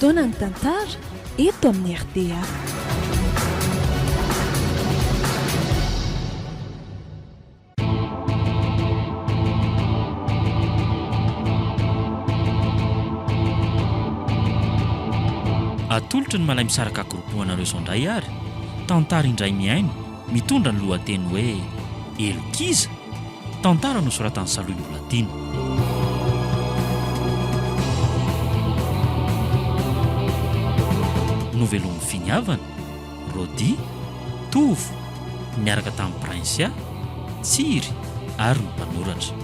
Fotoanan'ny tantara eto amin'ny rta. Atolotry ny Malaimisaraka Group ho anareo izao indray ary tantara indray mihaino mitondra ny lohateny hoe Helok'iza? Tantara nosoratan'i Salohy Mbolatiana. Novelomin'i Finiavana. Rody, Tovo, niaraka tamin'i Princia, Tsiry ary ny mpanoratra.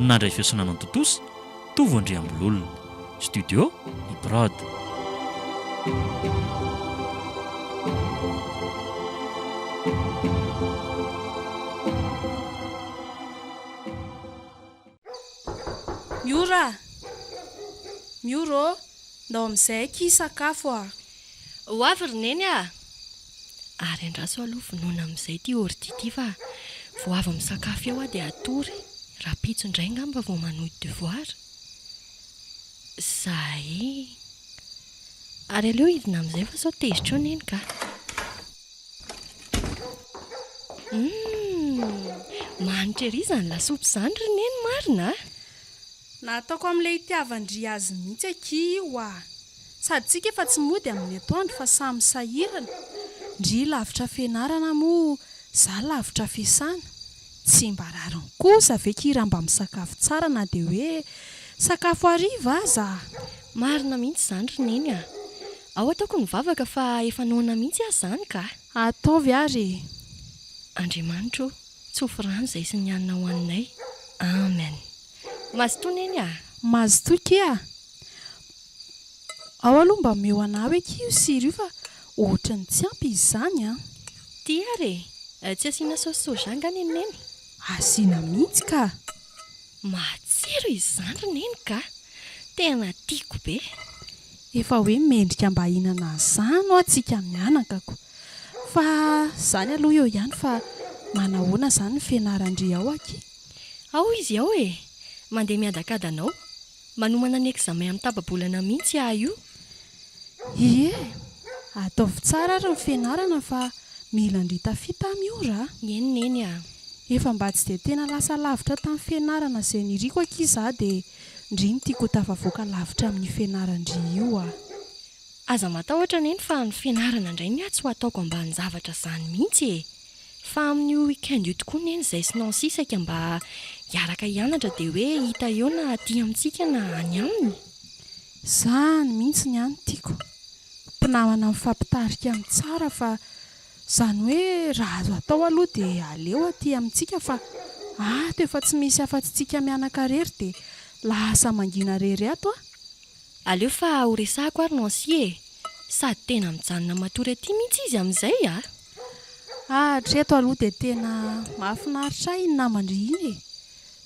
Nandray feo sy nanantontosa, Tovo Andriambololona. Studio, Iprod. Miora a! Miora ô! Ndao amin'izay akia hisakafo a! Ho avy ry Neny a! Ary andraso aloha vonoina amin'izay ity ordi ity fa vao avy misakafo eo aho dia hatory, rahampitso indray angamba vao manohy devoir. Zay! Ary aleo hidina amin'izay fa sao tezitra eo Neny ka! Humm! Manitra ery izany lasopy izany ry Neny marina a! Nataoko amin'ilay itiavan-dry azy mihitsy akia io ah! Sady tsika efa tsy mody amin'ny atoandro fa samy sahirana. Ndry lavitra fianarana moa za lavitra fiasana. Tsy mba rariny kosa ve ki raha mba misakafo tsara na dia hoe sakafo hariva aza? Marina mihitsy izany ry Neny a! Ao ataoko ny vavaka fa efa noana mihitsy aho izany ka! Ataovy ary e! Andriamanitra o, tsofy rano izay sy ny hanina hohaninay. Amen. Mazotoa Neny a! Mazotoa kia! Ao aloha mba omeo anah hoe kia io sira io fa ohatry ny tsy ampy izy izany an! Ty ary e! Tsy asiana saosy soja nga neny Neny? Asiana mihitsy ka! Matsiro izy izany ry Neny ka! Tena tiako be! Efa hoe mendrika mba hihinana an'izany hoa tsika mianaka ko! Fa izany aloha eo ihany fa manahoana izany ny fianaran-dry ao akia? Ao izy ao e! Mandeha miadakadana ao. Manomana ny examen amin'ny tapa-bolana mihitsy aho io. Ie! Ataovy tsara ary ny fianarana fa mila an-dry tafita aho miora a! Eny neny a! Efa mba tsy dia tena lasa lavitra tamin'ny fianarana izay niriko akia za dia ndry no tiako ho tafavoaka lavitra amin'io fianaran-dry io a! Aza matahotra neny fa ny fianarana indray ny ahy tsy ho ataoko ambanin-javatra izany mihitsy e! Fa amin'io week-end io tokoa neny izay sy Nancy saika mba hiaraka hianatra dia hoe hita eo na aty amintsika na any aminy. Izany mihitsy ny ahy no tiako. Mpinamana mifampitarika amin'ny tsara fa izany hoe raha azo atao aloha dia aleo aty amintsika fa ato efa tsy misy afa-tsy tsika mianaka irery dia lasa mangina irery ato aho. Aleo fa ho resahako ary Nancy e! Sady tena mijanona matory aty mihitsy izy amin'izay a! Hatreto aloha dia tena mahafinaritra ahy iny naman-dry iny e!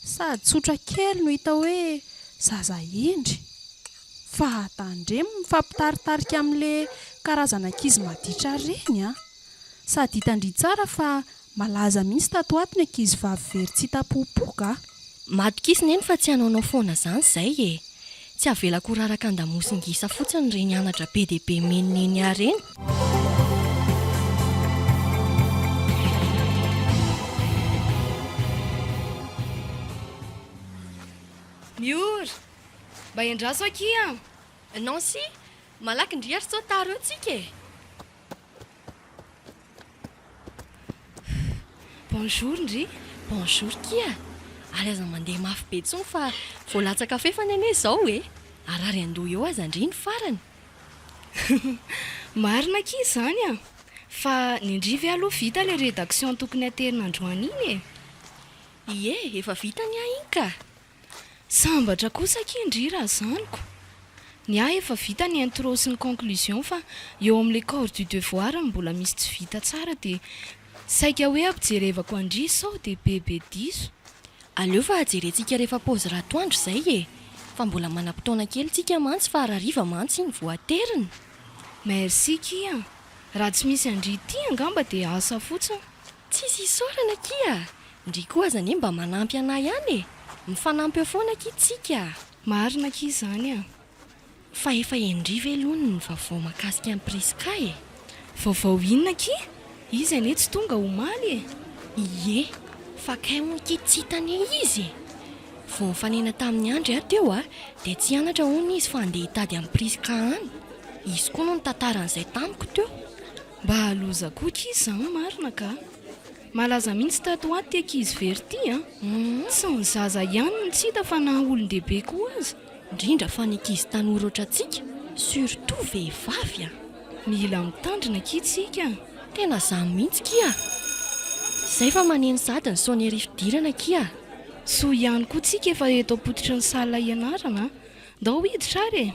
Sady tsotra kely no hita hoe zaza hendry. Fa tandremo mifampitaritarika amin'le karazana ankizy maditra ireny an! Sady hitan-dry tsara fa Malaza mihitsy tato ato ny ankizy vavy very tsy hita popoka a! Matokisa neny fa tsy hanaonao foana zany zay e! Tsy avelako ho raraka andamosin-gisa fotsiny ireny anatra be dia be meny neny ahy ireny. Miora! Mba endraso akia a! Nancy, malaky ndry ary sao tara eo tsika e! Bonjour ndry. Bonjour kia. Ary aza mandeha mafy be tsony fa vao latsaka fefany anie izao e. Harary an-doha eo aza ndry ny farany. Marina akia izany an! Fa ny ndry ve aloha vita ilay rédaction tokony haterina androany iny e? Ie, efa vita ny ahy iny ka. Sambatra kosa akia ndry raha zany ko! Ny ahy efa vita ny intro sy ny conclusion fa eo amin'ilay corps du devoir no mbola misy tsy vita tsara dia saika hoe ampijerevako an-dry sao dia be be diso. Aleo fa jerentsika rehefa pause ratoandro izay e! Fa mbola manam-potoana kely tsika mantsy fa rariva mantsy iny vao aterina. Merci kia! Raha tsy misy an-dry ity angamba dia asa fotsiny. Tsisy isaorana akia! Ndry koa aza anie mba manampy anah ihany e! Mifanampy eo foana akia tsika a! Marina akia izany a! Fa efa henondry ve aloha ny vaovao mahakasika an'i Prisca e? Vaovao inona akia? Izy anie tsy tonga omaly e! Ie, fa kay hono akia tsy hita anie izy e! Vao nifanena tamin'i Andry aho teo a, dia tsy hianatra hono izy fa handeha hitady an'i Prisca any. Izy koa no nitantara an'izay tamiko teo. Mba loza koa akia izany marina ka! Malaza mihitsy tato ho ato ity ankizy very ity a! Tsy ny zaza ihany no tsy hita fa na olon-dehibe koa aza. Indrindra fa ny ankizy tanora ohatrantsika, surtout vehivavy a! Mila mitandrina akia tsika a! Tena zany mihitsy kia! Zay fa maneno sahady ny sonnerie fidirana kia! Soa ihany koa tsika efa eto am-pototry ny salle hianarana a! Ndao hiditra ary e!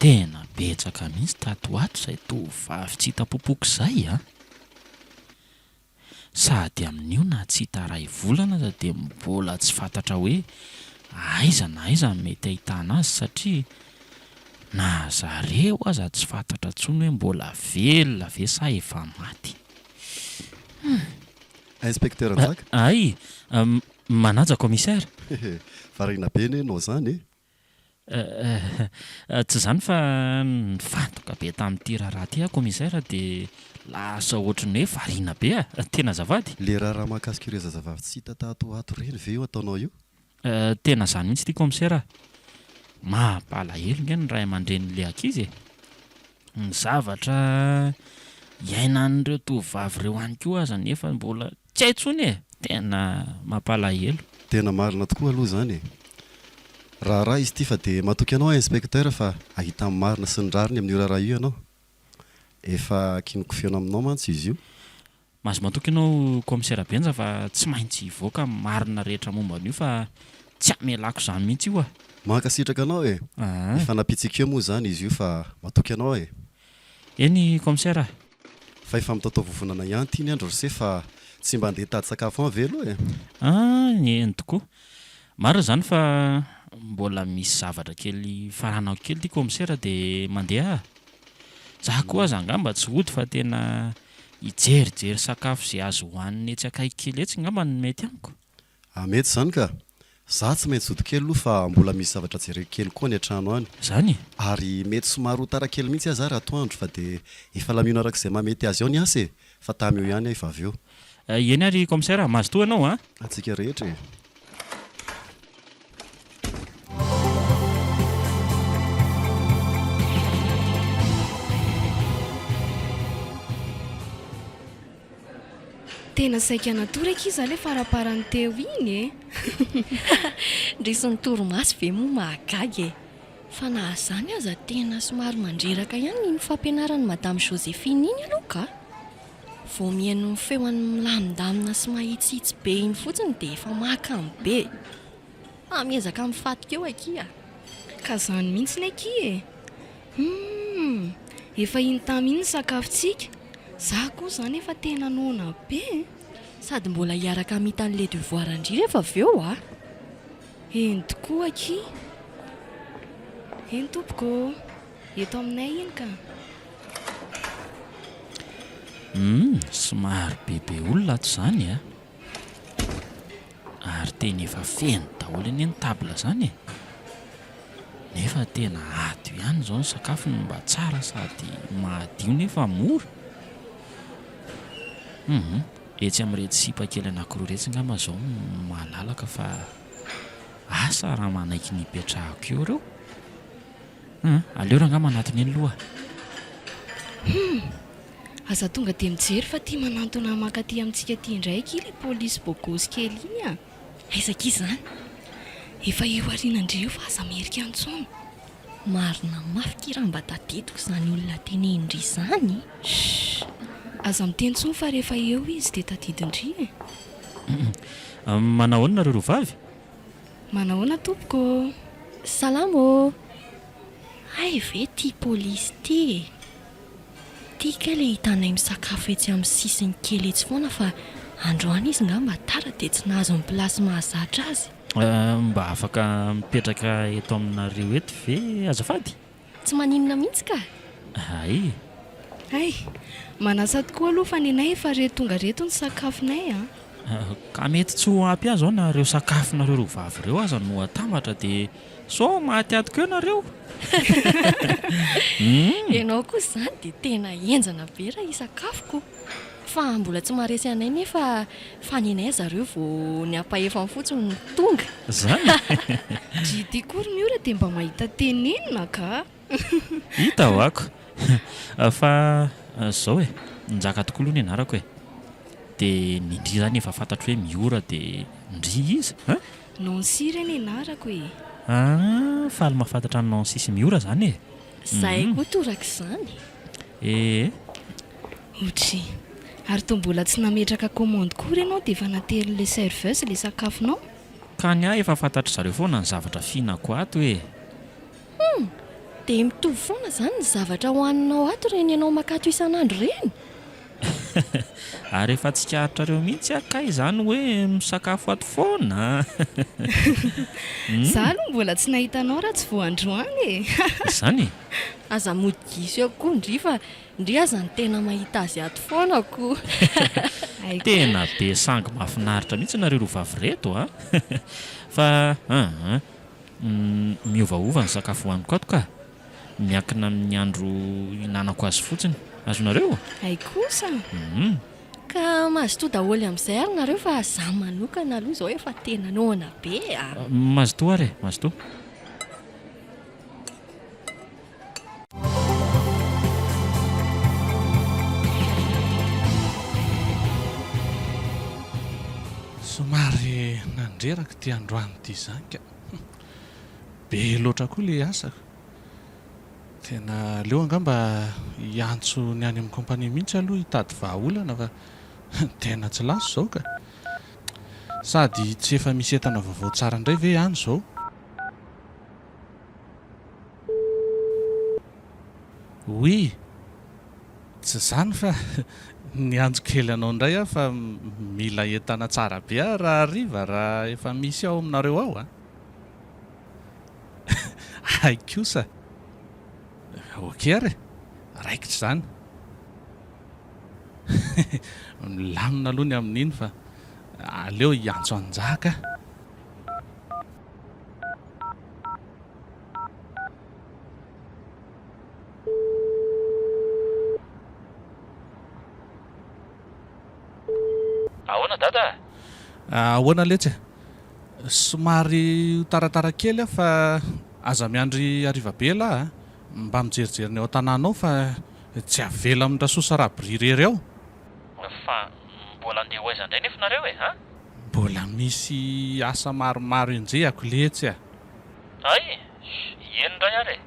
Tena betsaka mihitsy tato ho ato izay tovovavy tsy hita popoka izay an! Sady amin'io na tsy hita ray volana aza dia mbola tsy fantatra hoe aiza na aiza no mety ahitana azy satria na zareo aza tsy fantatra intsony hoe mbola velona ve sa efa maty. Hum. Inspecteur Njaka? Hay! Manaja commissaire. Hehe, variana be anie ianao izany e! Tsy izany fa nifantoka be tamin'ity raharaha ity aho commissaire dia lasa ohatry ny hoe variana be ah! Tena azafady. Le raharaha mahakasika ireo zazavavy tsy hita tato ho ato ireny ve io ataonao io? Tena izany mihitsy ity commissaire ah! Mampalahelo nge ny ray aman-drenin'ilay ankizy e! Ny zavatra iainan'ireo tovovavy ireo ihany koa aza nefa mbola tsy hay intsony e! Tena mampalahelo. Tena marina tokoa aloha izany e! Raharaha izy ity fa dia matoky anao aho Inspecteur fa hahita ny marina sy ny rariny amin'io raharaha io ianao. Efa kiniko feona aminao mantsy izy io. Mahazo matoky ianao Kaomisera Benja fa tsy maintsy hivoaka ny marina rehetra momba an'io fa tsy hamelako izany mihitsy io ah. Mankasitraka anao e! Efa nampitsiko eo moa izany izy io fa matoky anao aho e! Eny Kaomisera ah. Fa efa mitatao vovonana ihany ity ny andro ry se fa tsy mba andeha hitady sakafo any ve aloha e? Ah, eny tokoa. Marina izany fa mbola misy zavatra kely faranako kely ity Kaomisera dia mandeha aho. Za koa aza angamba tsy hody fa tena hijerijery sakafo izay azo hohanina etsy akaiky kely etsy angamba no mety amiko. Ah mety izany ka! Za tsy maintsy hody kely aloha fa mbola misy zavatra jereko kely koa any an-trano any. Zany e? Ary mety somary ho tara kely mihitsy aza ary atoandro fa dia efa lamino araka izay mahamety azy ao ny asa e! Fa tamy eo ihany aho efa avy eo. Eny ary Commissaire a! Mazotoa ianao a! Antsika rehetra e! Tena saika natory akia za le faraparany teo iny e! Ndrisy ny torimaso ve moa mahagaga e! Fa na izany aza tena somary mandreraka ihany iny fampianaran'i Madame Joséphine iny aloha ka! Vao mihaino ny feony milamindamina sy mahitsihitsy be iny fotsiny dia efa mahakamo be. Fa miezaka mifatika eo akia. Ka zany mihitsiny akia e! Humm! Efa iny tam iny ny sakafontsika. Za koa zany efa tena noana be e! Sady mbola hiaraka hamita an'le devoir ndry rehefa avy eo a! Eny tokoa akia! Eny tompoko ô! Eto aminay iny ka! Humm, somary bebe olona ato izany a! Ary tena efa feno daholo anie ny table izany e! Nefa tena ato ihany izao ny sakafo no mba tsara sady madio nefa mora. Humm, etsy amin'ireto sipa kely anankiroa iretsy angamba izao no malalaka fa asa raha manaiky ny hipetrahako eo ireo. Hum, aleo rangahy manatona eny loha. Hum! Aza tonga dia mijery fa tia manantona mankaty amintsika aty indray akia ilay polisy bôgôsy kely iny a! Aiza akia izany? Efa eo aorianan-dry eo fa aza merika intsony. Marina mafy ity raha mba tadidiko izany olona tenenin-dry izany e! Shh! Aza miteny intsony fa rehefa eo izy dia tadidin-dry e! Hum, manao ahoana nareo roa vavy? Manahoana tompoko ô! Salama ô! Hay ve ty polisy ty e! Ty kay le hitanay misakafo etsy amin'ny sisiny kely etsy foana fa androany izy ngamba tara dia tsy nahazo ny place mahazatra azy. Mba afaka mipetraka eto aminareo eto ve azafady? Tsy maninona mihitsy ka! Hay! Hay! Manasa tokoa aloha fa nenay efa re tonga reto ny sakafonay a! Ka mety tsy ho ampy ahy izao na ireo sakafonareo roa vavy ireo aza no atambatra dia sao maty ato koa ianareo? Humm! Ianao kosa izany dia tena henjana be raha hisakafo ko! Fa mbola tsy maharesy anay nefa fa nenay zareo vao ny ampahefany fotsiny no tonga. Zany? Dry ty koa ry Miora dia mba mahita tenenina ka! Hita ho'ako. Fa zao e, Njaka tokoa aloha ny anarako e. Dia ny ndry zany efa fantatro hoe Miora dia ndry iza an? Nancy re ny anarako e. Ah, faly mahafantatra an'i Nancy sy Miora zany e. Zahay koa torak'izany. Ee. Otri. Ary toa mbola tsy nametraka commande koa re ianao dia efa naterin'ilay serveuse ilay sakafonao? Ka ny ahy efa fantatry zareo foana ny zavatra fihinako ato e. Hum! Dia mitovy foana izany ny zavatra hohaninao ato ireny ianao makato isan'andro ireny? Ary efa tsikaritrareo mihitsy aho kay izany hoe misakafo ato foana a! Za aloha mbola tsy nahita anao raha tsy vao androany e! Izany e! Aza mody diso eo koa ndry fa ndry aza no tena mahita azy ato foana ko! Tena be sangy mahafinaritra mihitsy nareo roa vavy reto a! Fa an! Miovaova ny sakafo hohaniko ato ka! Miankina amin'ny andro ihinanako azy fotsiny. Azonareo? Hay kosa! Humm. Ka mazotoa daholo amin'izay ary nareo fa za manokana aloha izao efa tena noana be a! Mazotoa ary e! Mazotoa. Somary nandreraka ity androany ity izany ka. Be loatra koa ilay asako. Tena aleo angamba hiantso ny any amin'ny compagnie mihitsy aloha hitady vahaolana fa tena tsy lasa izao ka. Sady tsy efa misy entana vaovao tsara indray ve any izao? Oui! Tsy izany fa niantso kely anao indray aho fa mila entana tsara be aho rahariva raha efa misy ao aminareo ao a! Hay kosa! Ok ary e! Raikitra izany! Milamina aloha ny amin'iny fa aleo hiantso an'i Njaka aho. Ahoana dada a? Ahoana letsy e? Somary ho taratara kely aho fa aza miandry hariva be elah a! Mba mijerijery ny ao an-tanàna ao fa tsy avela amin-dRasoa Rabry irery ao. Fa mbola andeha ho aiza indray nefa nareo e? An? Mbola misy asa maromaro enjehako letsy a! Hay! Eny indray ary e!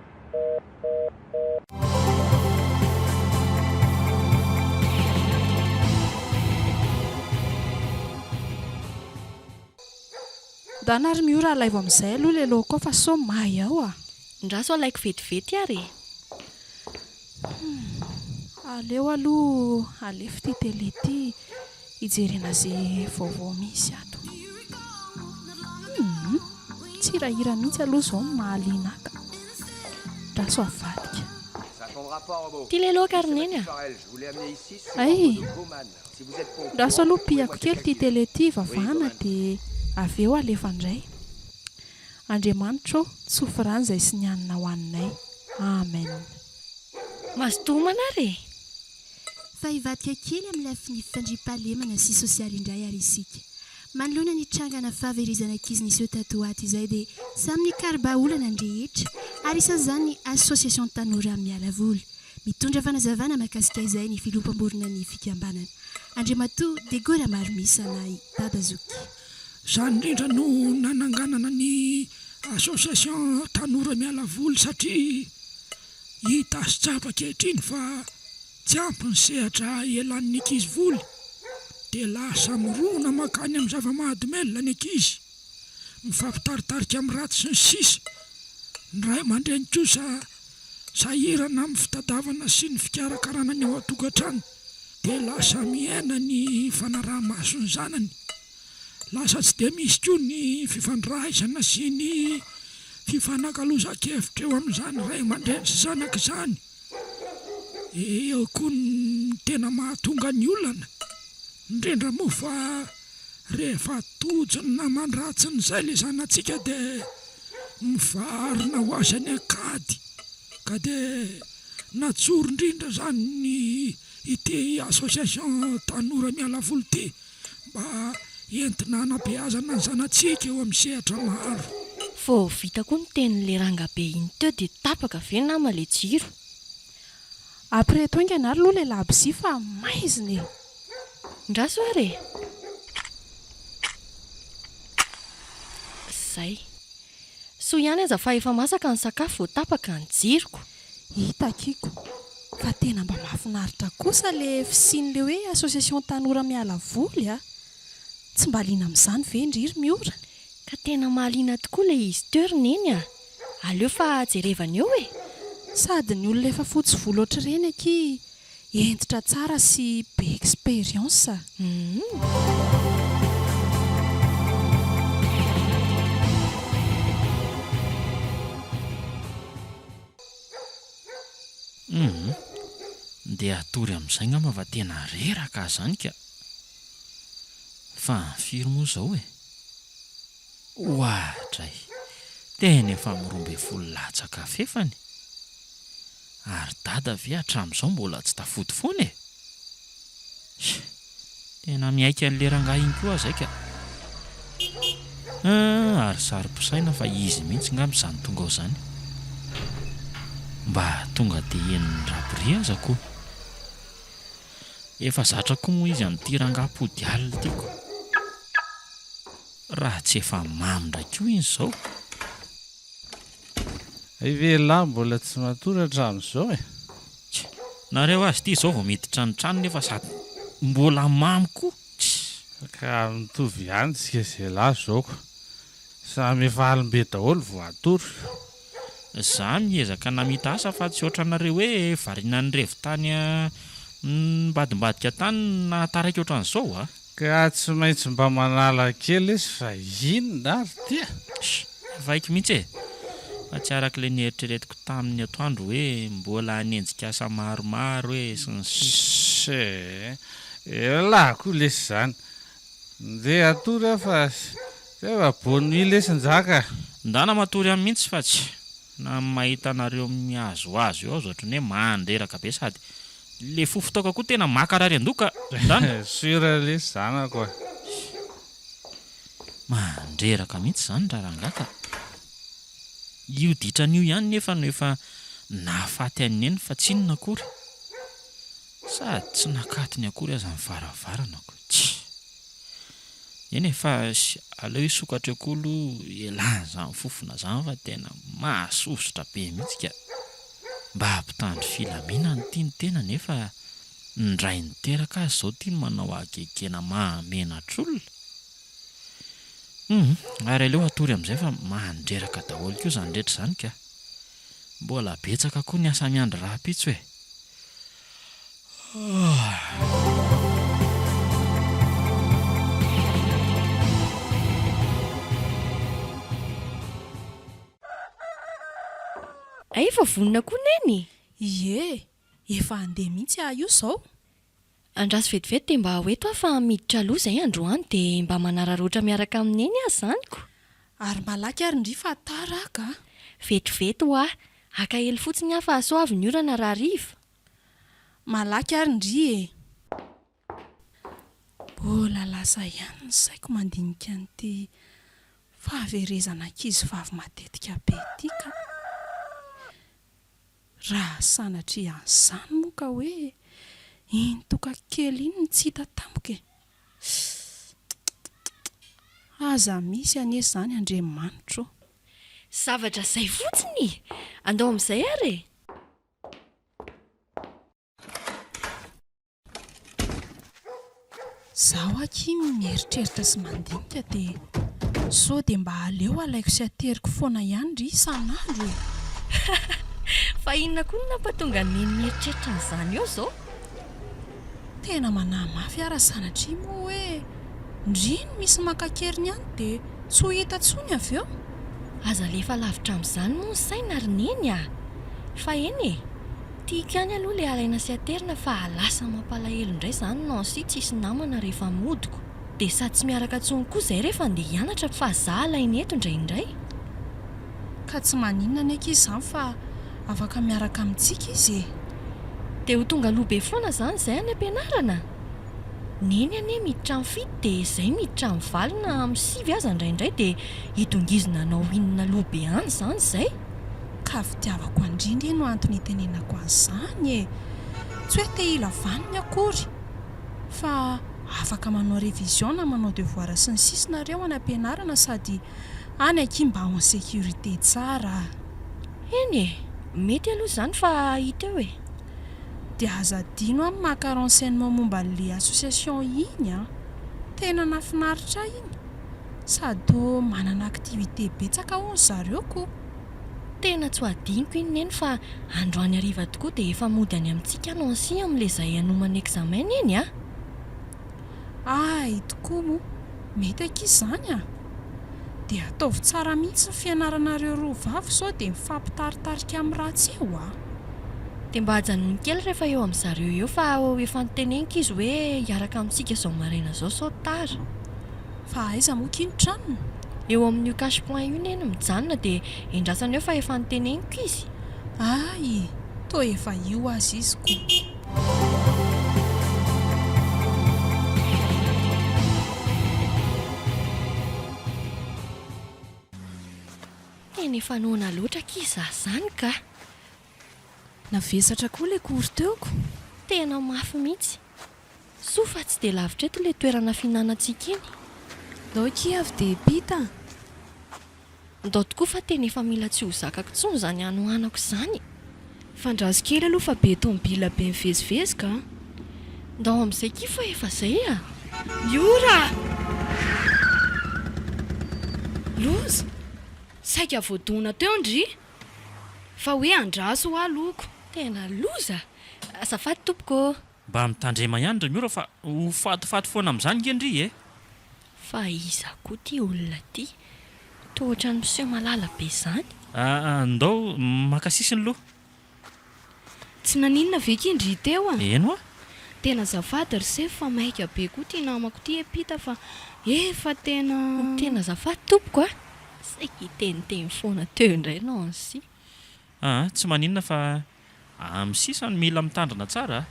Ndana ry Miora alaivo amin'izay aloha ilay laoka ao fa sao may ao a! Ndraso alaiko vetivety ary e! Humm! Aleo aloha alefa ity télé ity hijerena ze vaovao misy ato. Humm! Tsy hirahira mihitsy aloha izao no mahaliana ahy ka! Ndraso avadika. Ty le laoka ry Neny a! Hay! Ndraso aloha pihako kely ity télé ity hivavahana dia avy eo alefa indray. Andriamanitra ô, tsofy rano izay sy ny hanina hohaninay. Amen. Mazotoa homana ary e! Fa hivadika kely amin'ny lafiny fandriampahalemana sy sosialy indray ary isika. Manoloana ny trangana fahaverezana ankizy niseho tato ho ato izay dia samy nikaro-bahaolana ny rehetra ary isan'izany ny Association Tanora Miala Voly. Mitondra fanazavana mahakasika izay ny filoha mpamorona ny fikambanana, Andriamatoa Diego Ramaromisa na i Dada Zoky. Izany indrindra no nananganana ny Association Tanora Miala Voly satria hita sy tsapa ankehitriny fa tsy ampy ny sehatra ialan'ny ankizy voly dia lasa mirona mankany amin'ny zava-mahadomelina ny ankizy, mifampitaritarika amin'ny ratsy sy ny sisa Ny ray aman-dreny kosa sahirana amin'ny fitadiavana sy ny fikarakarana ny ao an-tokantrano dia lasa mihena ny fanaraha-maso ny zanany. Lasa tsy dia misy koa ny fifandraisana sy ny fifanakalozan-kevitra eo amin'izany ray aman-dreny sy zanaka izany. Eo koa ny tena mahatonga ny olana, indrindra moa fa rehefa tojo ny naman-dratsiny izay ilay zanatsika dia mivarina ho azy any an-kady ka dia najoro indrindra izany ny ity association tanora miala voly ity mba entina hanabeazana ny zanatsika eo amin'ny sehatra maro. Vao vita koa ny tenin'le rangabe iny teo dia tapaka ve nama le jiro? Ampireheto haingana ary aloha ilay labozia fa maizina e! Ndraso ary e! Zay. Soa ihany aza fa efa masaka ny sakafo vao tapaka ny jiroko. Hita akiko fa tena mba mahafinaritra kosa le fisian'le hoe association tanora miala voly a! Tsy mba liana amin'izany ve ndry ry Miora? Ka tena mahaliana tokoa le izy teo ry Neny a! Aleo fa jerevana eo e! Sady ny olona efa fotsy volo ohatr'ireny akia hentitra tsara sy be expérience. Humm. Humm. Ndeha hatory amin'izay ngamba fa tena reraka aho izany ka. Fa firy moa izao e? Oadray! Tena efa amin'ny 12 latsaka fefany! Ary dada ve hatramin'izao mbola tsy tafody foana e? Sh! Tena miaiky an'le rangahy iny koa aho zay ka! Hum, ary saro-pisaina fa izy mihitsy ngamba izany tonga ao izany. Mba tonga dia henon'i Rabry aza ko! Efa zatra koa moa izy amin'ity rangahy mpody alina ity ko! Raha tsy efa mamo indray koa iny izao. Hay ve elah mbola tsy matory hatramin'izao e? Tch! Nareo aza ity izao vao miditra ny trano nefa sady mbola mamo koa! Tch! Ka mitovy ihany tsika sy elah zao ko! Samy efa alim-be daholo vao hatory. Za miezaka namita asa fa tsy ohatranareo hoe variana nirevy tany ambadimbadika tany nahataraiky ohatran'izao a! Ka tsy maintsy mba manala kely lesy fa inona ary ty a! Sh! Efa haiko mihitsy e! Fa tsy arak'ilay nieritreretiko tamin'ny atoandro hoe mbola hanenjika asa maromaro e sy ny sisa. Sh! Elah koa lesy izany! Ndeha hatory aho fa zay fa bonne nuit lesy Njaka a! Ndana matory any mihitsy fa tsy na mahita anareo mihazohazo eo aza ohatran'ny hoe mandreraka be sady le fofon-taoka koa tena makarary andoha ka! Ndana. Sur lesy zanako a! Mandreraka mihitsy izany ra rangahy ka! Io ditrany io ihany nefa no efa nahafaty an'i Neny fa tsy inona akory. Sady tsy nakatony akory aza ny varavarana ko. Tsia. Eny e, fa aleo hisokatra eo koa aloha ialana izany fofona izany fa tena mahasosotra be mihitsy ka. Mba hampitandro filaminana ity ny tena nefa ny ray niteraka azy izao ity no manao hagegena mahamenatr'olona. Hum, ary aleo hatory amin'izay fa mandreraka daholo koa izany rehetra izany ka. Mbola betsaka koa ny asa miandry rahampitso e. Hay efa vonona koa Neny? Ie, efa handeha mihitsy aho io izao. Andraso vetivety dia mba ho eto aho fa miditra aloha izay androany dia mba manararaotra miaraka amin'i Neny aho izany ko. Ary malaky ary ndry fa tara aho ka. Vetivety hoa. Haka elo fotsiny aho fa sao avy ny orana rahariva. Malaky ary ndry e! Mbola lasa ihany ny saiko mandinika an'ity fahaverezana ankizivavy matetika be ity ka. Raha sanatria an'izany moa ka hoe iny toka kely iny no tsy hita tampoka e! Aza misy anie izany Andriamanitro ô! Zavatra izay fotsiny e! Andao amin'izay ary e! Zaho akia mieritreritra sy mandinika dia sao dia mba aleo alaiko sy ateriko foana ihany ry isan'andro e! Fa inona koa no nampatonga an'i Neny mieritreritra an'izany eo izao? Tena manahy mafy aho raha sanatria moa hoe ndry no misy maka an-keriny any dia tsy ho hita intsony avy eo. Aza alefa lavitra amin'izany moa ny saina ry Neny a! Fa eny e! Tiako ihany aloha le alaina sy aterina fa lasa mampalahelo indray zany Nancy tsisy namana rehefa modiko. Dia sady tsy miaraka tsony koa zay rehefa andeha hianatra fa za alainy eto indraindray. Ka tsy maninona anie akia izany fa afaka miaraka amintsika izy e! Dia ho tonga aloha be foana izany izay any am-pianarana? Neny anie miditra amin'ny fito dia izay miditra amin'ny valo na amin'ny sivy aza indraindray dia hidongizina hanao inona aloha be any izany izay? Ka fitiavako an-dry nge no antony itenenako an'izany e! Tsy hoe te hila vaniny akory fa afaka manao révision na manao devoir sy ny sisa nareo any am-pianarana sady any akia mba en sécurité tsara a! Eny e! Mety aloha izany fa hita eo e! Dia aza adino an ny maka renseignement momba an'le association iny an! Tena nafinaritra ahy iny! Sady toa manana activité betsaka hono zareo ko! Tena tsy ho adinoko iny neny fa androany hariva tokoa dia efa mody any amintsika Nancy amin'le zahay hanomana examen neny a! Hay tokoa moa! Mety akia izany a! Dia ataovy tsara mihitsy ny fianaranareo roa vavy sao dia mifampitaritarika amin'ny ratsy eo a! Dia mba ajanony kely rehefa eo amin'ny zareo eo fa efa noteneniko izy hoe hiaraka amintsika izao maraina izao sao tara. Fa aiza moa kia ny tranony? Eo amin'io cash point io neny mijanona dia endrasana eo fa efa noteneniko izy. Hay! Toa efa io aza izy ko! Tena efa noana loatra akia za zany ka! Navesatra koa ilay cours teo ko! Tena mafy mihitsy! Soa fa tsy dia lavitra eto ilay toerana fihinanantsika iny. Ndao akia avy dia hiampita a! Ndao tokoa fa tena efa mila tsy ho zakako intsony izany hanoanako izany. Fandraso kely aloha fa be tomobila be mivezivezy ka. Ndao amin'izay akia fa efa izay a! Miora a! Loza! Saika voadona teo ndry! Fa hoe andraso hoa loko. Tena loza! Azafady tompoko ô! Mba mitandrema ihany ry Miora fa ho fatifaty foana amin'izany nge ndry e! Fa iza koa ty olona ty? Toa ohatran'ny miseho malala be zany. Ah ndao maka sisiny loha. Tsy naninona ve ki ndry teo a? Eny hoa. Tena azafady ry sefo fa maika be koa ty namako ty hiampita fa efa tena. Tena azafady tompoko a! Saika hiteniteny foana teo indray Nancy. Aa tsy maninona fa amin'ny sisa no mila mitandrina tsara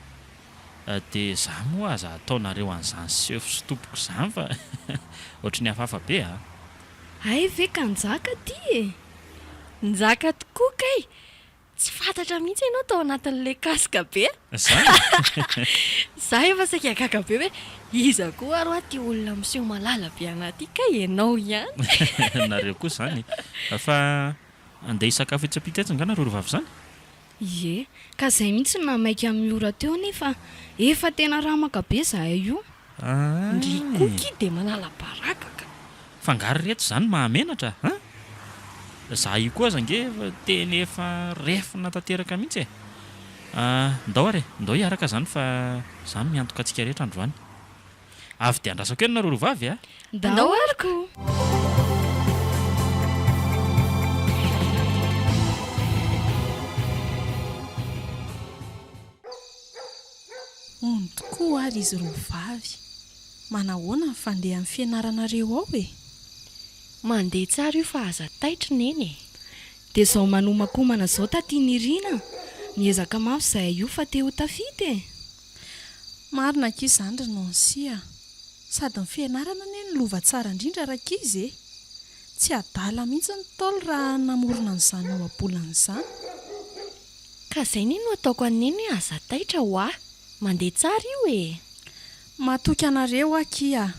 a! Dia za moa aza ataonareo an'izany sefo sy tompoko izany fa ohatry ny hafahafa be a! Hay ve ka Njaka ty e! Njaka tokoa kay! Tsy fantatra mihitsy ianao tao anatin'ilay casque be a! Zany e! Za efa saika gaga be hoe iza koa ary hoa ty olona miseho malala be anah ty kay ianao ihany! Nareo koa izany fa Andeha hisakafo etsy ampita etsy angaha nareo ry vavy izany? Ie, ka zay mihitsy no nahamaika an'i Miora teo nefa efa tena ramaka be zahay io. Ndry koa ki dia manala baraka ka. Fa angaha ry reto izany mahamenatra an? Za io koa aza ange efa tena efa refina tanteraka mihitsy e! Ndao ary e, ndao hiaraka izany fa za miantoka antsika rehetra androany. Avy dia andrasako eny nareo roa vavy a! Ndao ary ko! Hono tokoa ary izy roa vavy, manahoana ny fandehan'ny fianaranareo ao e? Mandeha tsara io fa aza taitra Neny e! Dia izao manomakomana izao taty Nirina a! Miezaka mafy izahay io fa te ho tafita e! Marina akia izany ry Nancy a! Sady ny fianarana anie no lova tsara indrindra rankizy e! Tsy adala mihitsy ny Ntaolo raha namorona an'izany ohabolana izany. Ka izay anie no ataoko an'i Neny hoe aza taitra ho'a! Mandeha tsara io e! Matoky anareo aho akia a!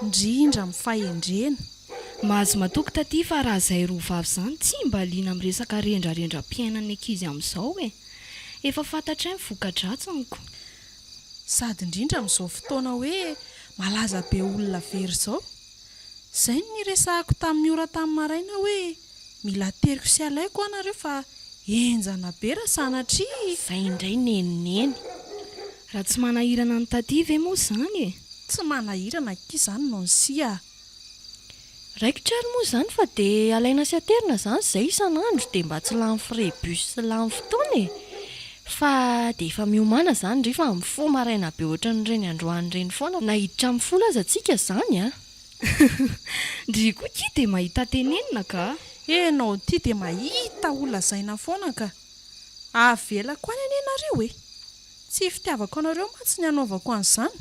Indrindra amin'ny fahendrena. Mahazo matoky taty fa raha izay roa vavy izany tsy mba liana amin'ny resaka rendrarendram-piainan'ny ankizy amin'izao e! Efa fantatray ny voka-dratsiny ko. Sady indrindra amin'izao fotoana hoe malaza be olona very izao. Izay no niresahako tamin'i Miora tamin'ny maraina hoe mila ateriko sy alaiko hoa nareo fa henjana be raha sanatria. Izay indray nenineny. Raha tsy manahirana an'i Taty ve moa izany e? Tsy manahirana akia izany Nancy a! Raikitra ary moa izany fa dia alaina sy aterina izany izay isan'andro dia mba tsy lany frais bus sy lany fotoana e! Fa dia efa miomàna izany ry fa mifoha maraina be ohatran'ireny androany ireny foana na hiditra amin'ny folo aza tsika izany a! Ndry koa ki dia mahita tenenina ka! Enao ty dia mahita ho lazaina foana ka! Avelako any anie nareo e! Tsy fitiavako anareo mantsy ny hanaovako an'izany.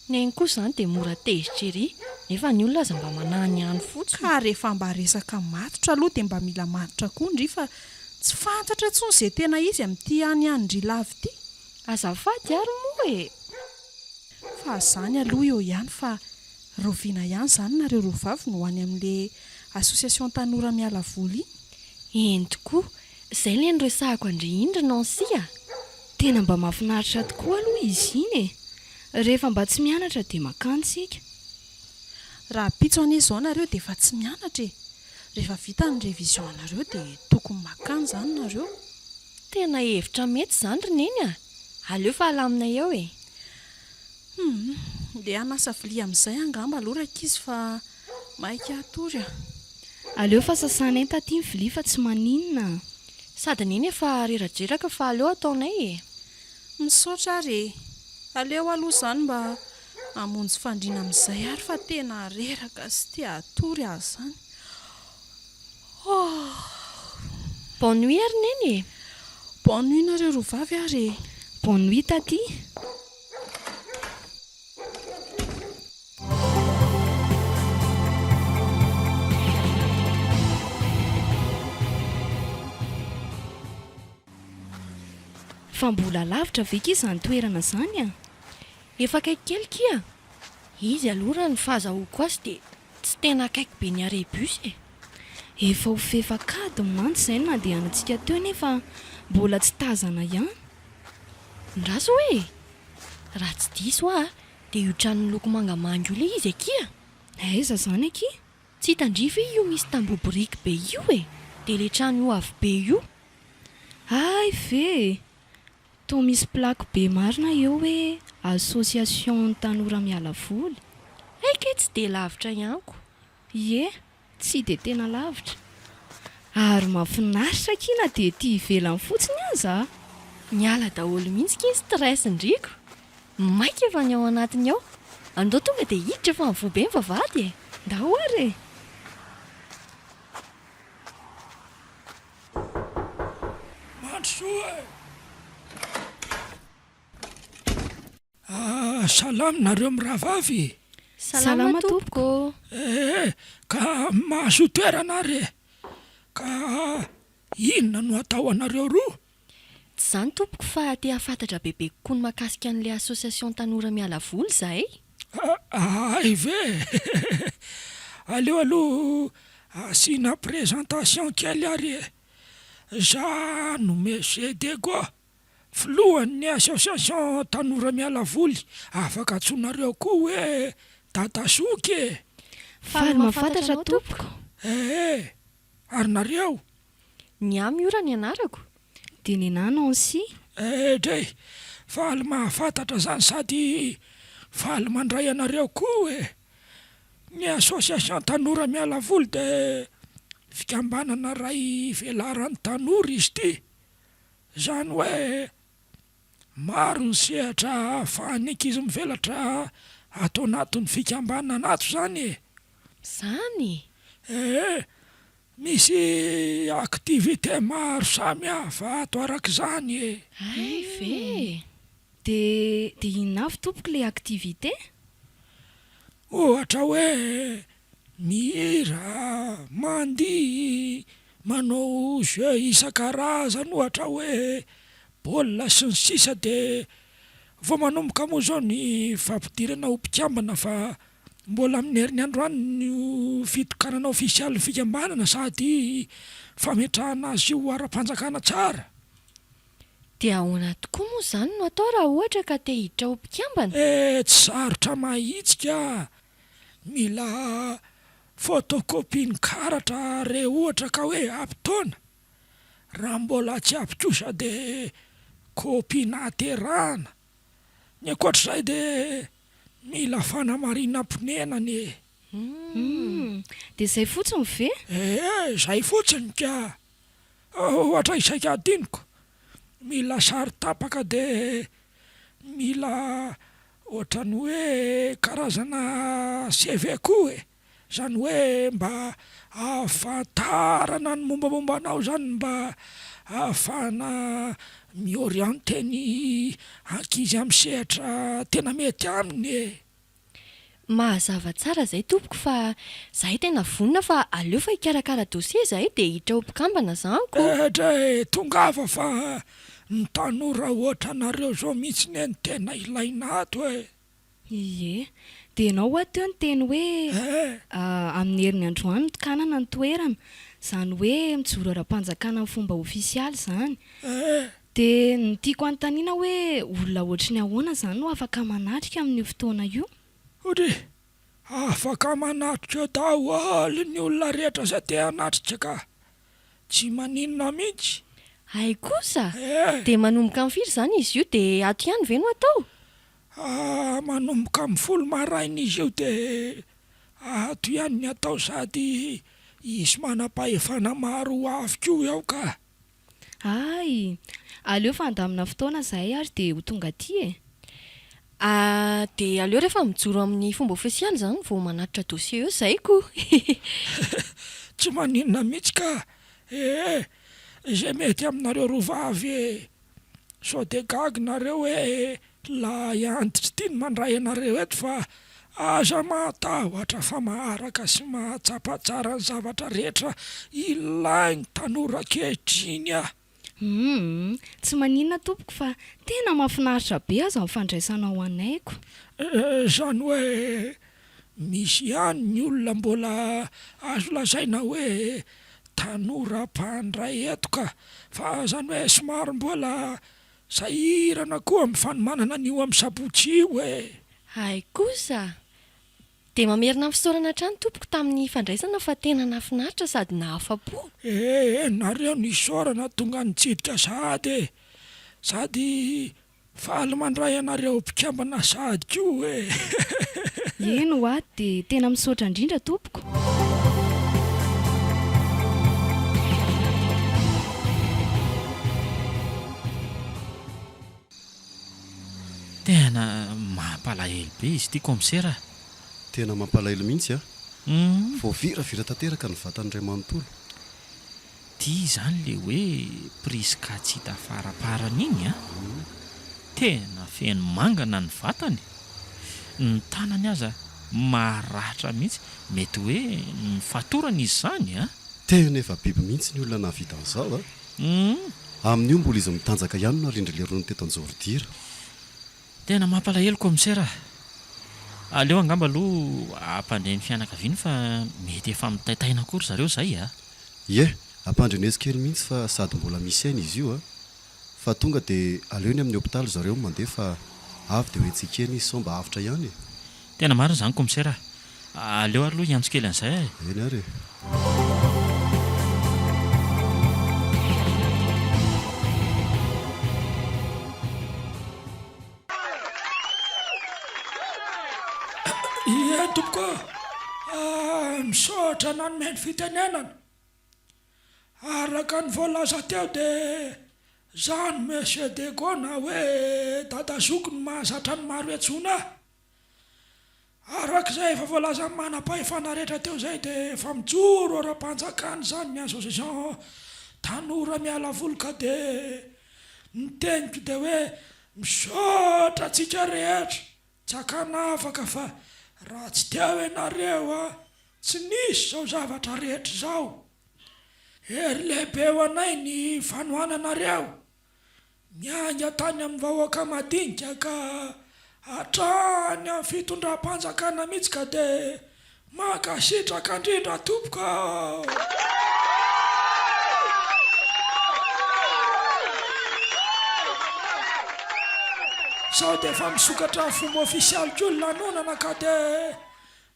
Neny koa izany dia mora tezitra ery, nefa ny olona aza mba manahy ny any fotsiny. Ka rehefa mba resaka matotra aloha dia mba mila matotra koa ndry fa tsy fantatra intsony izay tena izy amin'ity any any ndry lava ity. Azafady ary moa e! Fa zany aloha eo ihany fa rahoviana ihany izany nareo roavavy no ho any amin'le association tanora miala voly iny? Eny tokoa, izay ilay niresahako an-dry iny ry Nancy a! Tena mba mahafinaritra tokoa aloha izy iny e! Rehefa mba tsy mianatra dia makany isika. Rahampitso anie izao nareo dia efa tsy mianatra e! Rehefa vita ny révision anareo dia tokony makany izany nareo. Tena hevitra mety izany ry Neny a! Aleo fa alamina eo e! Hum, ndeha hanasa vilia amin'izay angamba aloha rankizy fa maika hatory a! Aleo fa sasanay taty ny vilia fa tsy maninona a! Sady Neny efa reradreraka fa aleo ataonay e! Misaotra ary e! Aleo aloha izany mba hamonjy fandriana amin'izay ary fa tena reraka sy te hatory aho izany. Oh! Bonne nuit ary Neny e! Bonne nuit nareo roa vavy ary e! Bonne nuit taty! Fa mbola lavitra ve ki izany toerana izany a? Efa akaiky kely kia. Izy aloha raha ny fahazahoako azy dia tsy tena akaiky be ny arrêt bus e. Efa ho fefak'adiny mantsy izay no nandehanantsika teo nefa mbola tsy tazana ihany. Ndraso hoe e! Raha tsy diso aho dia io trano miloko mangamanga io ilay izy akia. Aiza izany akia? Tsy hitan-dry ve io misy tamboho biriky be io e! Dia ilay trano io avo be io. Hay ve e! Toa misy plaque be marina eo hoe association ny tanora miala voly. Hay kay tsy dia lavitra ihany ko. Ie, tsy dia tena lavitra. Ary mahafinaritra akia na dia ety ivelany fotsiny aza a! Miala daholo mihitsy ki ny stress ndry ko. Maika efa ny ao anatiny ao. Andao tonga dia hiditra fa mivoha be ny vavahady e! Ndao ary e! Mandrosoa e! Ah, salama nareo mirahavavy e! Salama tompoko ô! Eh, ka mahazoa toerana ary e! Ka inona no atao anareo roa? Tsy izany tompoko fa te hahafantatra bebe kokoa ny mahakasika an'ilay association tanora miala voly izahay. Hay ve e! Aleo aloha asiana présentation kely ary e! Za no Monsieur Dego, filohan'ny association tanora miala voly, afaka antsoinareo koa hoe Dadazoky e! Faly mahafantatra tompoko. Ee, ary nareo? Ny ahy Miora ny anarako. Dia nenah Nancy. Eh dray! Faly mahafantatra zany sady faly mandray anareo koa e! Ny association tanora miala voly de fikambanana iray ivelaran'ny tanora izy ity, zany hoe maro ny sehatra ahafahan'ny ankizy mivelatra ato anatin'ny fikambanana ato zany e! Zany? Eh! Misy activité maro samihafa ato araka izany e! Hay ve e! Dia dia inona avy tompoko ilay activité? Ohatra hoe mihira, mandihy, manao jeux isan-karazany ohatra hoe baolina sy ny sisa dia vao manomboka moa izao ny fampidirana ho mpikambana fa Mbola amin'ny herin'ny androany no fitokanana ofisialy ny fikambanana sady fametrahana azy io ho ara-panjakana tsara. Dia ahoana tokoa moa izany no atao raha ohatra ka te hiditra ho mpikambana? Eh, tsy sarotra mahitsy ka! Mila photocopie ny karatra re ohatra ka hoe ampy taona. Raha mbola tsy ampy kosa dia copie nahaterahana. Ny ankoatr'izay dia mila fanamarinam-ponenana e! Humm! Dia izay fotsiny ve? Ee, izay fotsiny ka! Ohatra isaika adinoko. Mila sary tapaka dia mila ohatran'ny hoe karazana CV koa e! Izany hoe mba ahafantarana ny mombamomba anao izany mba ahafahana mi-orienter ny ankizy amin'ny sehatra tena mety aminy e! Mazava tsara izay tompoko fa zahay tena vonona fa aleo fa hikarakara dossier zahay dia hiditra ho mpikambana zany ko. Edrey, tongava fa ny tanora ohatranareo zao mihitsy ne no tena ilaina ato e! Ie. Dia ianao ho'a teo niteny hoe amin'ny heriny androany no tokanana ny toerana. Izany hoe mijoro ara-panjakana amin'ny fomba ofisialy izany. Dia ny tiako hanontaniana hoe olona ohatry ny ahoana izany no afaka manatrika amin'io fotoana io? Odry, afaka manatrika eo daholo ny olona rehetra izay te hanatrika ka. Tsy maninona mihitsy. Hay kosa! Dia manomboka amin'ny firy izany izy io dia ato ihany ve no atao? Ah, manomboka amin'ny folo maraina izy io dia ato ihany ny atao sady hisy manam-pahefana maro ho avy koa eo ka. Hay! Aleo fa handamina fotoana izahay ary dia ho tonga aty e! Ah, dia aleo rehefa mijoro amin'ny fomba ofisialy izany vao manatitra dossier eo izay ko! Tsy maninona mihitsy ka! Ee, izay mety aminareo roa vavy e! Sao dia gaga nareo hoe lahy antitra ity no mandray anareo eto fa aza matahotra fa maharaka sy mahatsapa tsara ny zavatra rehetra ilain'ny tanora ankehitriny aho. Humm, tsy maninona tompoko fa tena mahafinaritra be aza ny fandraisanao anay ko. Izany hoe misy ihany ny olona mbola azo lazaina hoe tanora mpandray eto ka! Fa izany hoe somary mbola sahirana koa amin'ny fanomanana an'io amin'ny sabotsy io e! Hay kosa! Dia mamerina ny fisaorana hatrany tompoko tamin'ny fandraisana fa tena nahafinaritra sady nahafa-po. Ee, nareo no isaorana tonga nitsidika sahady e! Sady Faly mandray anareo mpikambana sahady koa e! Eny hoa, dia tena misaotra indrindra tompoko. Tena mampalahelo be izy ity kaomisera a! Tena mampalahelo mihitsy a! Voaviravira tanteraka ny vatany iray manontolo. Ty izany le hoe Prisca tsy hita faraparany iny an! Tena feno mangana ny vatany! Ny tanany aza maratra mihitsy, mety hoe nofatorana izy izany an! Tena efa biby mihitsy ny olona nahavita an'izao a! Amin'io mbola izy mitanjaka ihany no narindry lerony teto Anjoridira. Tena mampalahelo commissaire a! Aleo angamba aloha ampandre ny fianakaviany fa mety efa mitaintaina koa ry zareo izay a! Ie, ampandreneso kely mihitsy fa sady mbola misy aina izy io a! Fa tonga dia aleo eny amin'ny hopitaly zareo no mandeha fa avy dia ho hetsikena izy sao mba avotra ihany e! Tena marina izany commissaire a! Aleo ary aloha hiantso kely an'izay e! Eny ary e! Ie tompoko ô, misaotra nanome ny fitenenana. Araka ny voalaza teo dia za no Monsieur Dego na hoe Dada Zoky no mahazatra ny maro iantsoana ahy. Araka izay efa voalazan'ny manam-pahefana rehetra teo izay dia efa mijoro ara-panjakana izany ny association tanora miala voly ka dia ny teniko dia hoe misaotra antsika rehetra tsy ankanavaka fa raha tsy teo ianareo a tsy nisy izao zavatra rehetra izao. Hery lehibe ho anay ny fanohananareo. Niainga tany amin'ny vahoaka madinika ka hatrany amin'ny fitondram-panjakana mihitsy ka dia mankasitraka indrindra tompoko ô! Sao dia efa misokatra amin'ny fomba ofisialy koa ny lanonana ka dia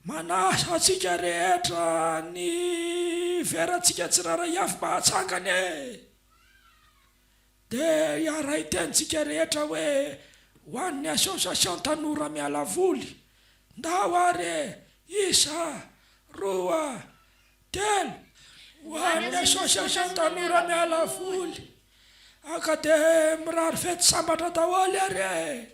manasa antsika rehetra ny verantsika tsirairay avy mba hatsangana e! Dia hiara-hitentsika rehetra hoe ho an'ny association tanora miala voly, ndao ary e, isa, roa, telo, ho an'ny association tanora miala voly. Ka dia mirary fety sambatra daholo ary e!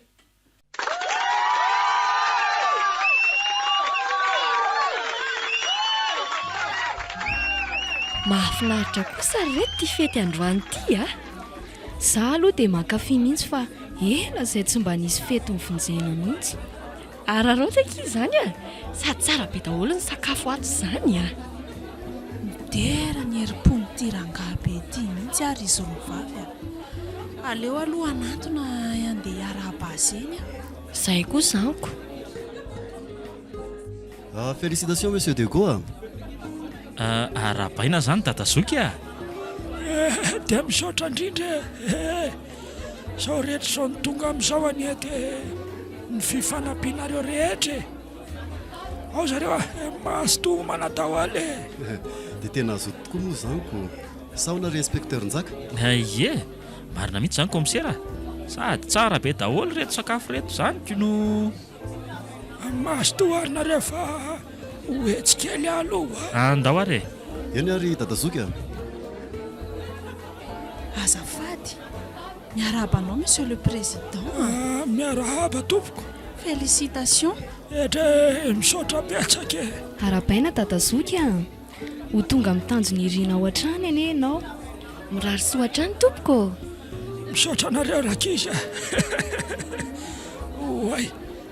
Mahafinaritra kosa ry reto ity fety androany ity a! Za aloha dia mankafy mihitsy fa ela izay tsy mba nisy fety nivonjena mihitsy. Araraoty akia izany a! Sady tsara be daholo ny sakafo ato izany a! Midera ny herim-pon'ity rangahy be ity mihitsy ary izy roavavy a! Aleo aloha hanantona handeha hiarahaba azy eny aho. Izay koa izany ko! Félicitations Monsieur Dego a! Arahabaina izany Dada Zoky a! Eh, dia misaotra indrindra e! Eh, izao rehetra izao no tonga amin'izao anie dia ny fifanampianareo rehetra e! Ao zareo a! Mazotoa homana daholo e! Dia tena hazoto tokoa moa izany ko! Sa ahoana ry Inspecteur Njaka? Ie, marina mihitsy izany Kaomisera a! Sady tsara be daholo ireto sakafo ireto izany ko no. Mazotoa ary nareo fa ho etsy kely aloha a! Andao ary e! Eny ary Dada Zoky a! Azafady, miarahaba anao Monsieur le Président a! Miarahaba tompoko! Félicitations! Edrey, misaotra betsaka e! Arahabaina Dada Zoky a! Ho tonga amin'ny tanjona irinao hatrany anie ianao. Mirary soa hatrany tompoko ô! Misaotra anareo rankizy a! Oay!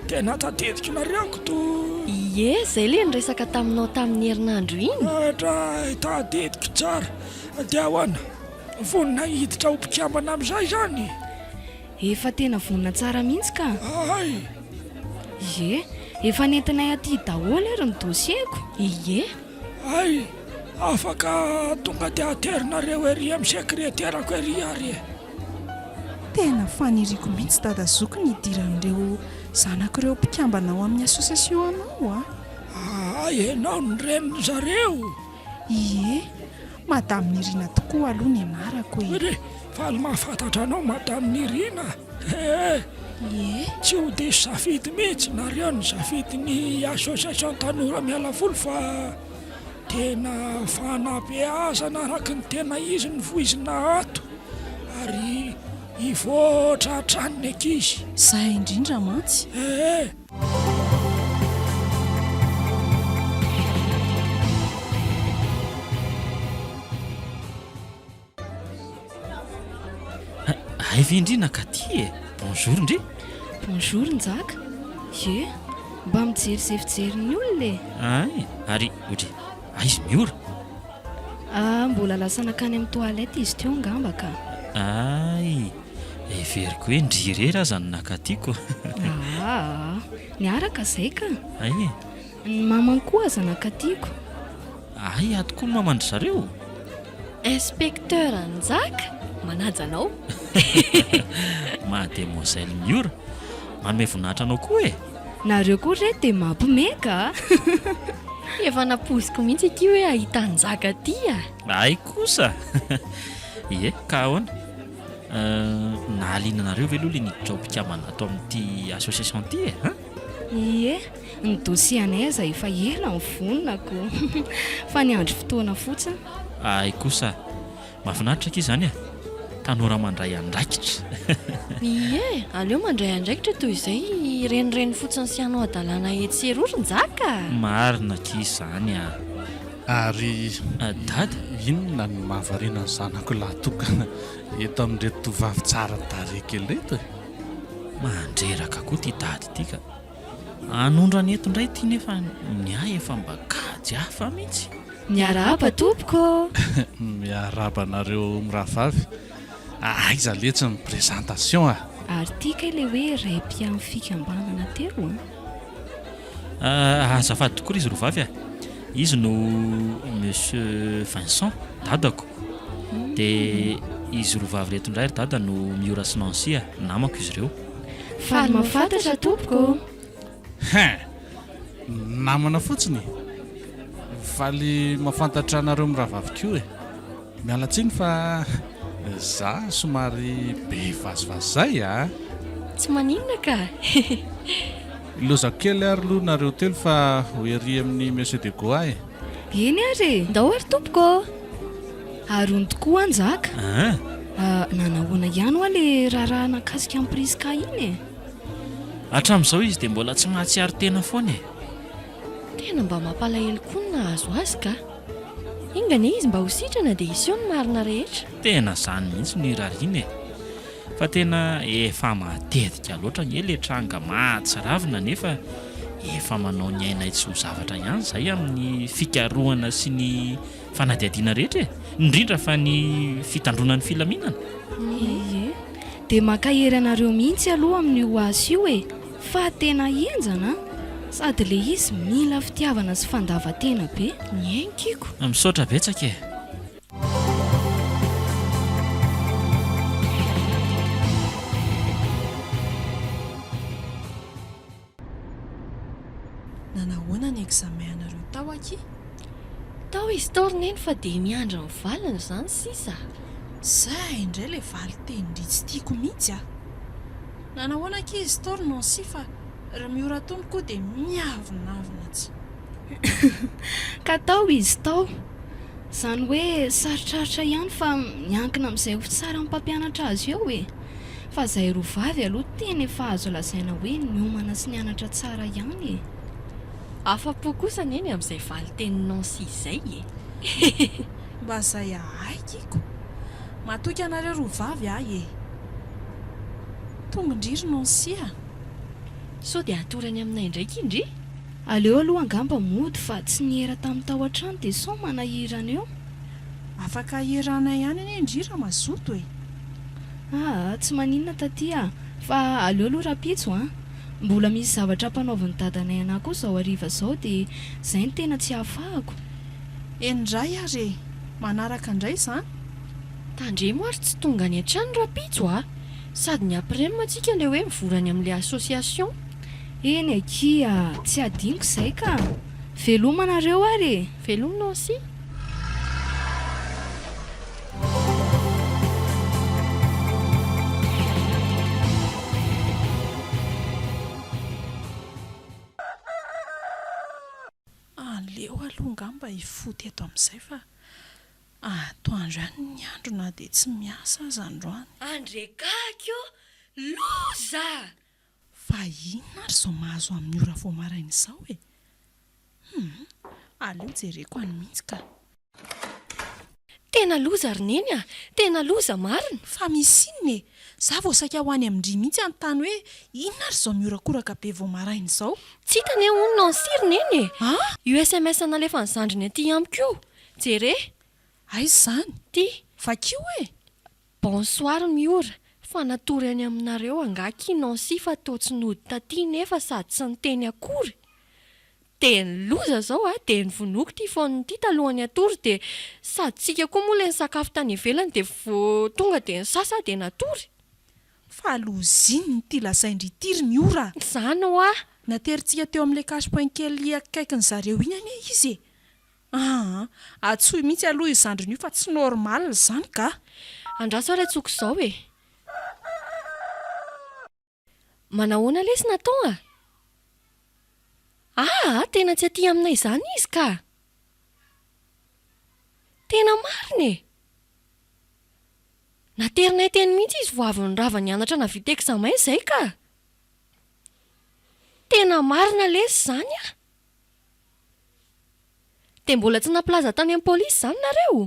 Tena tadidiko nareo kto! Ie, zay le niresaka taminao tamin'ny herinandro iny. Dray, tadidiko tsara! Dia ahoana? Vonona hiditra ho mpikambana amin'izay izany? Efa tena vonona tsara mihitsy ka! Hay! Ie, efa nentinay aty daholo ary ny dossier-ko. Ie. Hay! Afaka tonga dia aterinareo ery amin'ny sekreterako ery ary e! Tena faniriako mihitsy dada zoky ny hidiran'ireo zanako ireo mpikambana ao amin'ny association anao a! Hay, ianao no renin-dry zareo? Ie, Madame Nirina tokoa aloha ny anarako e! Ry, faly mahafantatra anao Madame Nirina ee! Ie. Tsy ho diso safidy mihitsy nareo nisafidy ny association tanora miala voly fa tena fanabeazana araka ny tena izy no voizina ato ary hivoatra hatrany ny ankizy. Izay indrindra mantsy. Ee! Hay ve ndry nakaty e! Bonjour ndry! Bonjour Njaka! Ie, mba mijery izay fijerin'ny olona e! Hay, ary ohatry aiza Miora? Ah, mbola lasa nankany amin'ny toilette izy teo angamba ka! Hay, heveriko hoe ndry irery aza no nakatiko. Aa, niaraka izay ka! Hay e! Ny mamany koa aza nakatiko. Hay ato koa ny maman-dry zareo? Inspecteur Njaka, manaja anao. Mademoiselle Miora, manome voninahitra anao koa e! Nareo koa re dia mampimeka a! Efa nampoiziko mihitsy akia hoe hahita Njaka aty a! Hay kosa! Ie, ka ahoana? Nahaliana anareo ve aloha ilay niditra ho mpikambana ato amin'ity association ity e? Hein? Ie, ny dossier anay aza efa ela nivonona ko! Fa niandry fotoana fotsiny. Hay kosa! Mahafinaritra akia izany e! Tanora mandray andraikitra. Ie, aleo mandray andraikitra toy izay hirenireny fotsiny sy hanao hadalana etsy sy eroa ry Njaka a! Marina akia izany a! Ary Dada? Inona no mahavariana ny zanako lahy tokana eto amin'ireto tovovavy tsara tarehy kely ireto e? Mandreraka koa ity dada ity ka. Hanondrana eto indray ity nefa ny ahy efa mba kajy hafa mihitsy. Miarahaba tompoko ô! Miarahaba anareo mirahavavy. Aiza letsy ny présentation a! Ary ity kay ilay hoe ray mpiahy fikambanana teo an! Azafady tokoa ry izy roavavy a! Izy no Monsieur Vincent, dadako. Dia izy roavavy ireto indray ry dada no Miora sy Nancy a! Namako izy ireo. Faly mahafantatra tompoko ô! Hein! Namana fotsiny e! Faly mahafantatra anareo mirahavavy koa e! Miala tsiny fa za somary be vazivazy zay a! Tsy maninona ka! Ilozako kely ary aloha nareo telo fa ho ery amin'ny Monsieur de Goa e! Eny ary e! Ndao ary tompoko ô! Ary hono tokoa an Njaka? An! Nanahoana ihany hoa le raharaha nahakasika an'i Prisca iny e? Hatramin'izao izy dia mbola tsy mahatsiaro tena foana e! Tena mba mampalahelo koa ny nahazo azy ka! Enga anie izy mba ho sitrana dia hiseho ny marina rehetra. Tena izany mihitsy no irariana e! Fa tena efa matetika loatra anie le tranga mahatsiravina nefa efa manao ny ainay tsy ho zavatra ihany izahay amin'ny fikarohana sy ny fanadihadiana rehetra e! Indrindra fa ny fitandroana ny filaminana. Ie. Dia mankahery anareo mihitsy aloha amin'io asa io e! Fa tena henjana an! Sady le izy mila fitiavana sy fandavan-tena be. Niainkiko. Misaotra betsaka e! Nanahoana ny examen anareo tao akia? Tao izy tao ry neny fa dia miandry ny valiny izany sisa. Zay indray ilay valin-tenin-dry tsy tiako mihitsy a! Nanahoana akia izy tao ry Nancy fa ry Miora tony koa dia miavonavona tsy. Ka tao izy tao. Izany hoe sarotrarotra ihany fa miankina amin'izay ho fitsaran'ny mpampianatra azy eo e! Fa izay roa vavy aloha tena efa azo lazaina hoe niomana sy nianatra tsara ihany e! Afa-po kosa anie ny amin'izay valin-tenin'i Nancy izay e! Mba izay ahay kiko! Matoky anareo roa vavy ahy e! Tonga ndry ry Nancy a! Sao dia hatory any aminay indray ki ndry? Aleo aloha angamba mody fa tsy niera tamin'ny tao an-trano dia sao manahirana eo. Afaka hieranay ihany anie ndry raha mazoto e! Aa tsy maninona taty a! Fa aleo aloha rahampitso an! Mbola misy zavatra ampanaovin'i dadanay anah koa izao hariva izao dia izay no tena tsy ahafahako. Eny indray ary e! Manaraka indray izany? Tandremo ary tsy tonga any an-trano rahampitso a! Sady ny aprem tsika le hoe mivory any amin'le association. Eny akia, tsy adinoko izay ka! Veloma nareo ary e! Veloma Nancy! Aleo aloha angamba hifoha teto amin'izay fa atoandro ihany ny andro na dia tsy miasa aza androany. Andrekaky ô! Loza! Fa inona ary izao mahazo amin'ny ora vao maraina izao e? Hum, aleo jereko any mihitsy ka. Tena loza ry Neny a! Tena loza marina! Fa misy inona e? Za vao saika ho any amin-dry mihitsy hanontany hoe inona ary izao mihorakoraka be vao maraina izao? Tsy hita anie hono Nancy ry Neny e! An? Io sms nalefan'ny zandriny aty amiko io! Jere! Aiza izany? Ty! Vakio e! Bonsoir Miora, fa natory any aminareo angaha ki Nancy fa toa tsy nody taty nefa sady tsy niteny akory? Dia ny loza zao a, dia novonoiko ity phone ity talohan'ny hatory dia sady tsika koa moa le nisakafo tany ivelany dia vao tonga dia nisasa aho dia natory. Fa loza inona ity lazain-dry ity ry Miora a! Izany hoa! Naterintsika teo amin'ilay cash point kely akaikin'ny zareo iny anie izy e! Aa! Antsoy mihitsy aloha io zandriny io fa tsy normal izany ka! Andraso ary antsoiko izao e! Manahoana lesy Nathan a! Aa! Tena tsy aty aminay izany izy ka! Tena marina e! Naterinay teny mihitsy izy vao avy nirava nianatra navita examen izay ka! Tena marina lesy izany a! Dia mbola tsy nampilaza tany amin'ny polisy izany nareo?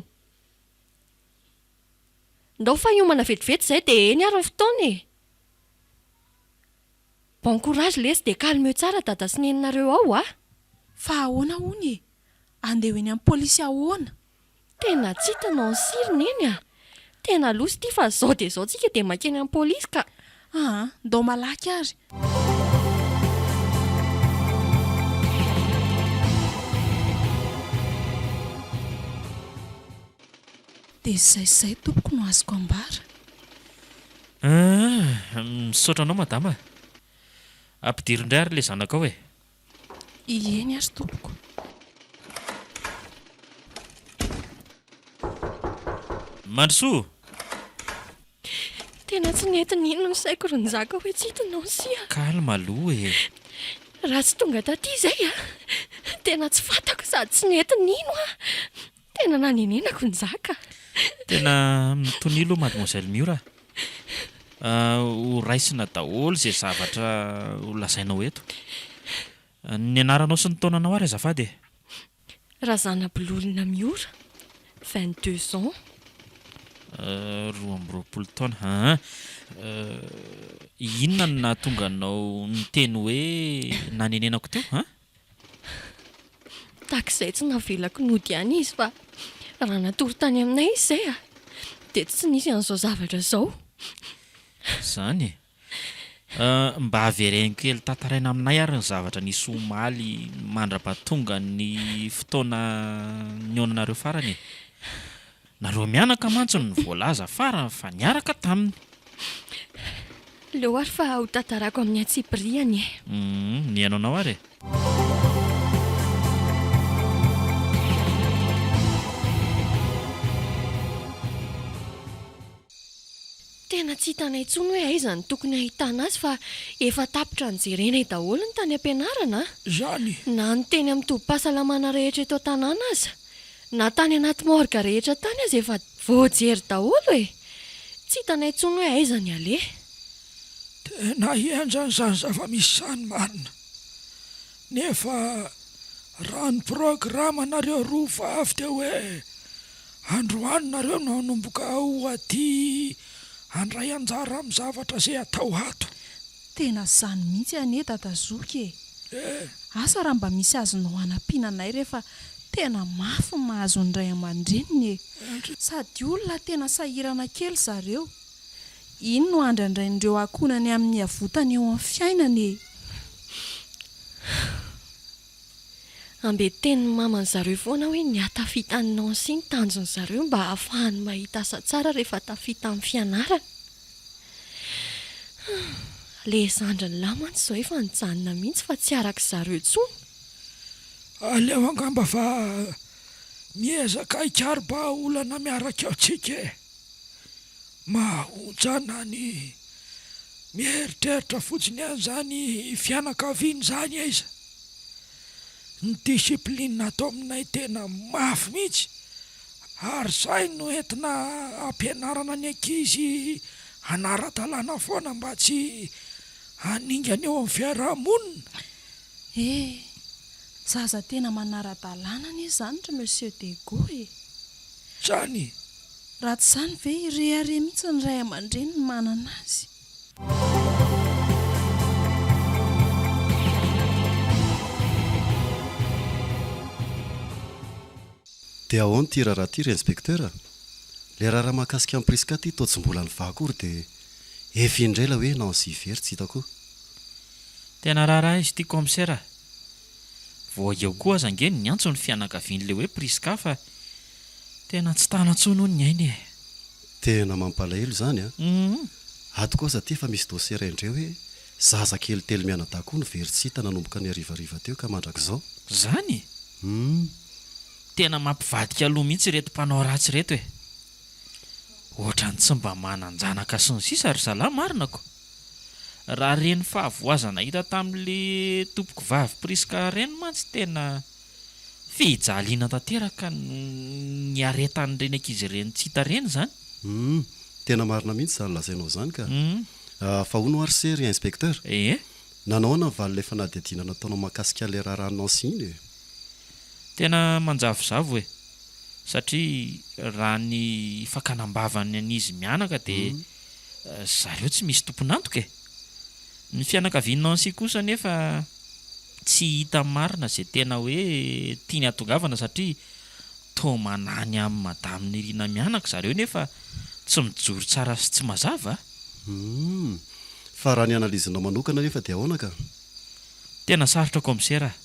Ndao fa hiomana vetivety izay dia eny ary ny fotoana e! Bon courage lesy dia calmeo tsara dada sy neninareo ao a! Fa ahoana hono e? Andeha ho eny amin'ny polisy ahoana? Tena tsy hita Nancy ry neny a! Tena loza ity fa zao dia zao tsika dia mankeny amin'ny polisy ka! Aa, ndao malaky ary! Dia izay izay tompoko no azoko ambara. Aa, misaotra anao madama a! Ampidiro indray ary ilay zanakao e! Ieny ary tompoko. Mandrosoa! Tena tsy nety nino ny saiko ry Njaka hoe tsy hita Nancy a! Calme aloha e! Raha tsy tonga taty izay a! Tena tsy fantako sady tsy nety nino aho! Tena nanenenako Njaka. Tena mitonia aloha mademoiselle Miora a. Ho raisina daholo izay zavatra ho lazainao eto. Ny anaranao sy ny taonanao ary azafady e. Razanabololona Miora, 22 ans. 22 taona, aa. Inona no nahatonga anao niteny hoe nanenenako teo an? Tahaka izay tsy navelako nody ihany izy fa raha natory tany aminay izy izay a, dia tsy nisy an'izao zavatra izao. Izany e. Mba avereno kely tantaraina aminay ary ny zavatra nisy omaly mandra-pahatonga ny fotoana nihaonanareo farany e. Nareo mianaka mantsy no voalaza farany fa niaraka taminy. Leo ary fa ho tantarako amin'ny antsipiriany e. Humm, mihaino anao ary e. Tena tsy hitanay intsony hoe aiza no tokony hahitana azy fa efa tapitra nijerenay daholo ny tany am-pianarana a! Izany. Na ny teny amin'ny tobim-pahasalamana rehetra eto an-tanàna aza. Na tany anaty morgue rehetra tany aza efa voajery daholo e! Tsy hitanay intsony hoe aiza ny aleha. Tena henjana izany zava-misy izany marina. Nefa raha ny programanareo roa vavy dia hoe androany nareo no hanomboka ho aty handray anjara amin'ny zavatra izay atao ato. Tena zany mihitsy anie dada zoky e! Asa raha mba misy azonao hanampiana anay re fa tena mafy ny mahazo ny ray aman-dreniny e! Sady olona tena sahirana kely zareo. Iny no andrandrain'ireo ankohonany amin'ny havotany eo amin'ny fiainana e! Ambetenin'ny maman zareo foana hoe ny hahatafita an'i Nancy ny tanjon zareo mba hahafahany mahita asa tsara rehefa tafita amin'ny fianarana. Le zandriny lahy mantsy izao efa nijanona mihitsy fa tsy araka zareo intsony. Aleo angamba fa miezaka hikaro-bahaolana miaraka eo tsika e! Mahaonjana ny mieritreritra fotsiny an'izany fianakaviana izany aiza! Ny discipline ato aminay tena mafy mihitsy ary izay no entina ampianarana ny ankizy hanara-dalàna foana mba tsy haningana eo amin'ny fiaraha-monina. Eh! Zaza tena manara-dalàna anie izany ry Monsieur Dego e! Zany! Raha tsy izany ve hirehareha mihitsy ny ray aman-dreniny manana azy. Dia ahoana ity raharaha ity ry inspecteur a? Ilay raharaha mahakasika an'i Prisca ity toa tsy mbola nivaha akory dia efa indray ilay hoe Nancy very tsy hita koa. Tena raharaha izy ity commissaire a! Vao eo koa aza ange no niantso ny fianakavian'ilay hoe Prisca fa tena tsy tana intsony hono ny ainy e! Tena mampalahelo izany an! Ato koa aza ity efa misy dossier iray indray hoe zaza kely telo mianadahy koa no very tsy hita nanomboka ny harivariva teo ka mandrak'izao. Zany? Humm. Tena mampivadika loha mihitsy ireto mpanao ratsy ireto e! Ohatran'ny tsy mba manan-janaka sy ny sisa ry zalahy marina ko! Raha ireny fahavoazana hita tamin'le tompokovavy Prisca ireny mantsy tena fijaliana tanteraka no niaretan'ireny ankizy ireny tsy hita ireny izany. Humm, tena marina mihitsy izany lazainao izany ka. Fa hono ary se ry inspecteur? Ee. Nanao ahoana ny valin'ilay fanadihadiana nataonao mahakasika ilay raharaha Nancy iny e? Tena manjavozavo e! Satria raha ny fakana am-bavany an'izy mianaka dia zareo tsy misy tompon'antoka e! Ny fianakavian'i Nancy kosa anefa tsy hita marina izay tena hoe tiany hatongavana satria toa manahy ny amin'i Madame Nirina mianaka zareo nefa tsy mijoro tsara sy tsy mazava a! Humm! Fa raha ny analyse-nao manokana anefa dia ahoana ka? Tena sarotra kaomisera a!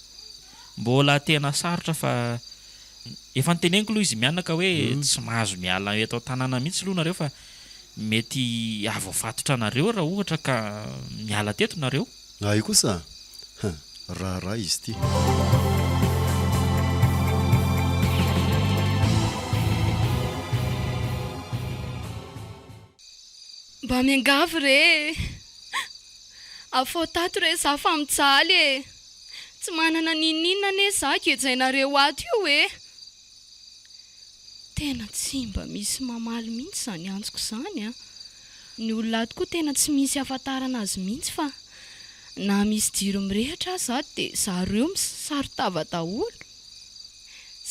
Mbola tena sarotra fa efa noteneniko aloha izy mianaka hoe tsy mahazo miala eto an-tanàna mihitsy aloha nareo fa mety hahavoafatotra anareo raha ohatra ka miala teto nareo. Ah io kosa? Huh, raharaha izy ity. Mba miangavy re e! Afaho tato re za fa mijaly e! Tsy manana n'inon'inona anie za gejainareo ato io e! Tena tsy mba misy mamaly mihitsy izany antsoko izany an! Ny olona ato koa tena tsy misy ahafantarana azy mihitsy fa na misy jiro mirehitra aza ato dia zareo misaron-tava daholo.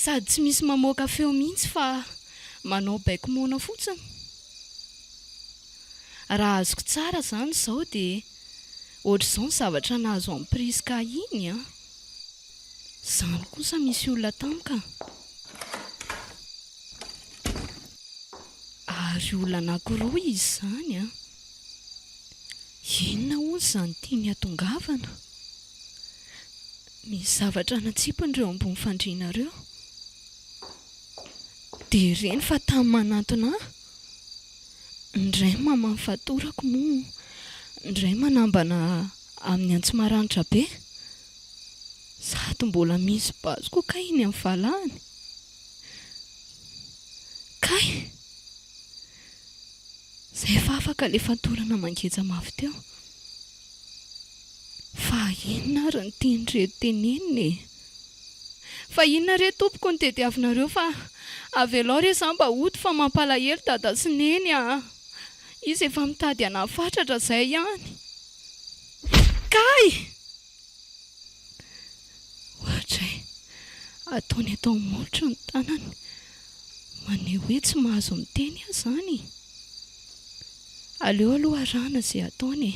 Sady tsy misy mamoaka feo mihitsy fa manao baiko moana fotsiny. Raha azoko tsara izany izao dia ohatr'izao ny zavatra nahazo an'i Prisca iny an! Izany kosa misy olona tampoka an! Ary olona anankiroa izy izany an! Inona hono izany tiany hatongavana? Misy zavatra natsipiny ireo ambony fandriana ireo. Dia ireny fa tamy manantona ahy. Ny iray mamaha ny fatorako moa ny iray manambana amin'ny antsy maranitra be. Sady mbola misy basy koa kay iny amin'ny valahany. Kay! Izay efa afaka ilay fatorana mangeja mafy teo. Fa inona ary no tian'ireto tenenina e? Fa inona re tompoko no tediavinareo fa avelao re za mba hody fa mampalahelo dada sy neny a! Izy efa mitady anah fatratra zay ihany. Kay! Ohatray, ataony eto amin'ny molotra ny tanany, maneho hoe tsy mahazo miteny aho izany e! Aleo aloha arahana izay ataony e!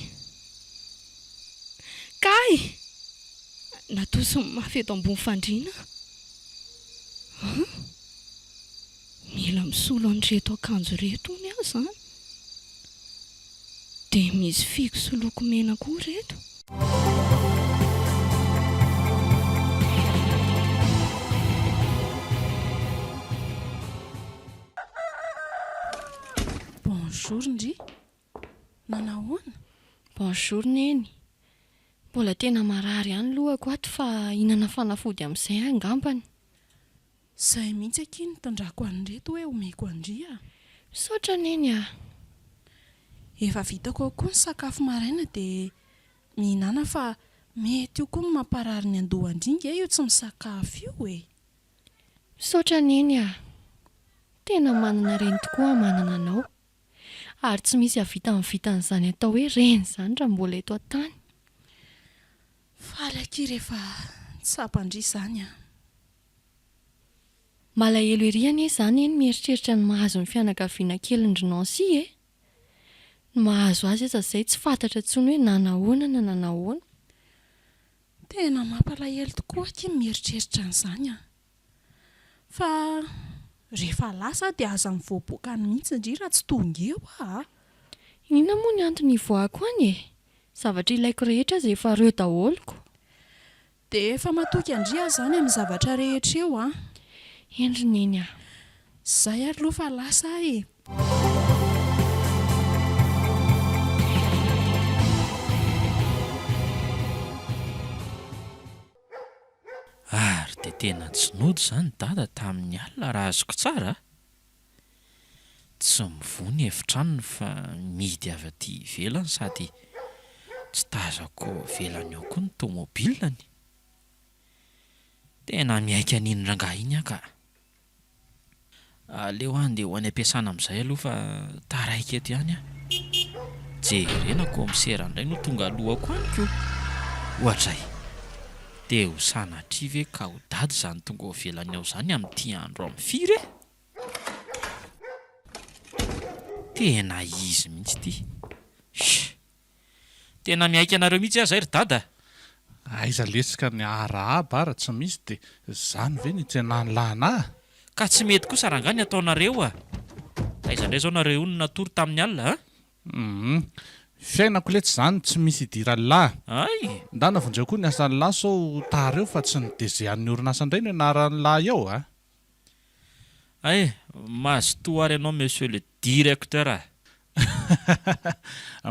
Kay! Natosiny mafy eto ambony fandriana aho. An! Mila misolo an'ireto akanjo ireto hono aho izany. Dia misy figo sy loko mena koa ireto. Bonjour ndry! Nanahoana? Bonjour Neny! Mbola tena marary ihany ny lohako ato fa hihinana fanafody amin'izay aho angambany. Izay mihitsy akia no nitondrako an'ireto hoe omeko an-dry a! Misaotra Neny a! Efa vitako ao koa ny sakafo maraina dia mihinàna fa mety io koa no mamparary ny andohan-dry nge io tsy misakafo io e! Misaotra Neny a! Tena manana reny tokoa aho manana anao. Ary tsy misy hahavita ny vitan'izany atao hoe reny izany raha mbola eto an-tany. Faly akia rehefa tsapan-dry izany an! Malahelo ery anie za neny mieritreritra ny mahazo ny fianakaviana kelin-dry Nancy e! Ny mahazo azy aza zay tsy fantatra intsony hoe nanahoana na nanahoana. Tena mampalahelo tokoa akia ny mieritreritra an'izany an! Fa rehefa lasa aho dia aza mivoaboaka any mihitsy ndry raha tsy tonga eo aho a! Inona moa ny antony hivoahako any e? Zavatra ilaiko rehetra aza efa reo daholo ko! Dia efa matoky an-dry aho izany amin'ny zavatra rehetra eo an! Eny ry Neny a! Izay ary aloha fa lasa aho e! Ary dia tena tsy nody izany Dada tamin'ny alina raha azoko tsara a! Tsy mivoha ny efitranony fa mihidy avy aty ivelany sady tsy tazako ao ivelany ao koa ny tomobilany. Tena mihaika an'iny rangahy iny aho ka. Aleo aho handeha ho any am-piasana amin'izay aloha fa taraiky eto ihany aho. Jerena kaomisera indray no tonga alohako any ko! Ohatray! Dia ho sanatria ve ka ho dada izany tonga ao ivelany ao izany amin'ity andro amin'ny firy e? Tena izy mihitsy ity. Shh! Tena miaiky anareo mihitsy aho izay ry dada a! Aiza lesy ka ny arahaba ara tsy misy de zany ve ny itsenan'lah anah? Ka tsy mety kosa rangahy ny ataonareo a! Taiza indray izao nareo io no natory tamin'ny alina a? Humm. Fiainako letsy zany tsy misy idiran'lah. Hay! Ndana vonjeo koa ny asan'lah sao tara eo fa tsy ny DG an'ny orinasa indray no ianaran'lah eo a! Hay! Mazotoa ary ianao monsieur le directeur a!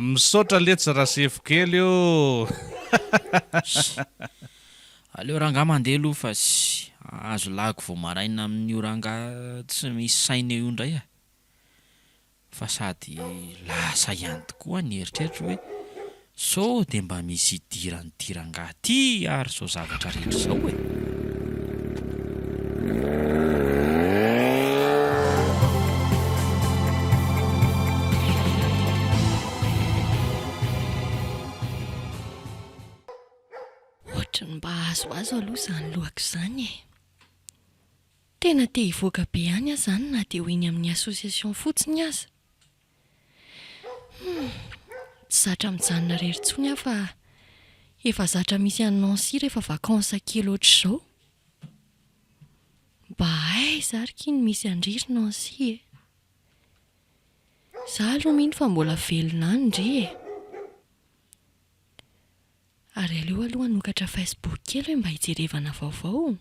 Misaotra letsy rasefo kely o! Aleo rangahy mandeha aloha fa tsy azo lago vao maraina amin'io rangahy tsy misy saina io indray a! Fa sady lasa ihany tokoa ny eritreritro hoe sao dia mba misy idiran'ity rangahy ity ary izao zavatra rehetra izao e! Ohatry ny mba azoazo aloha izany lohako izany e! Tena te hivoaka be any aho izany na dia ho eny amin'ny association fotsiny aza. Humm, tsy zatra mijanona irery intsony aho fa efa zatra misy an'i Nancy rehefa vacances kely ohatr'izao. Mba aiza ary ky no misy an-dry ry Nancy e? Za aloha mino fa mbola velona any ndry e! Ary aleo aloha hanokatra Facebook kely hoe mba hijerevana vaovao.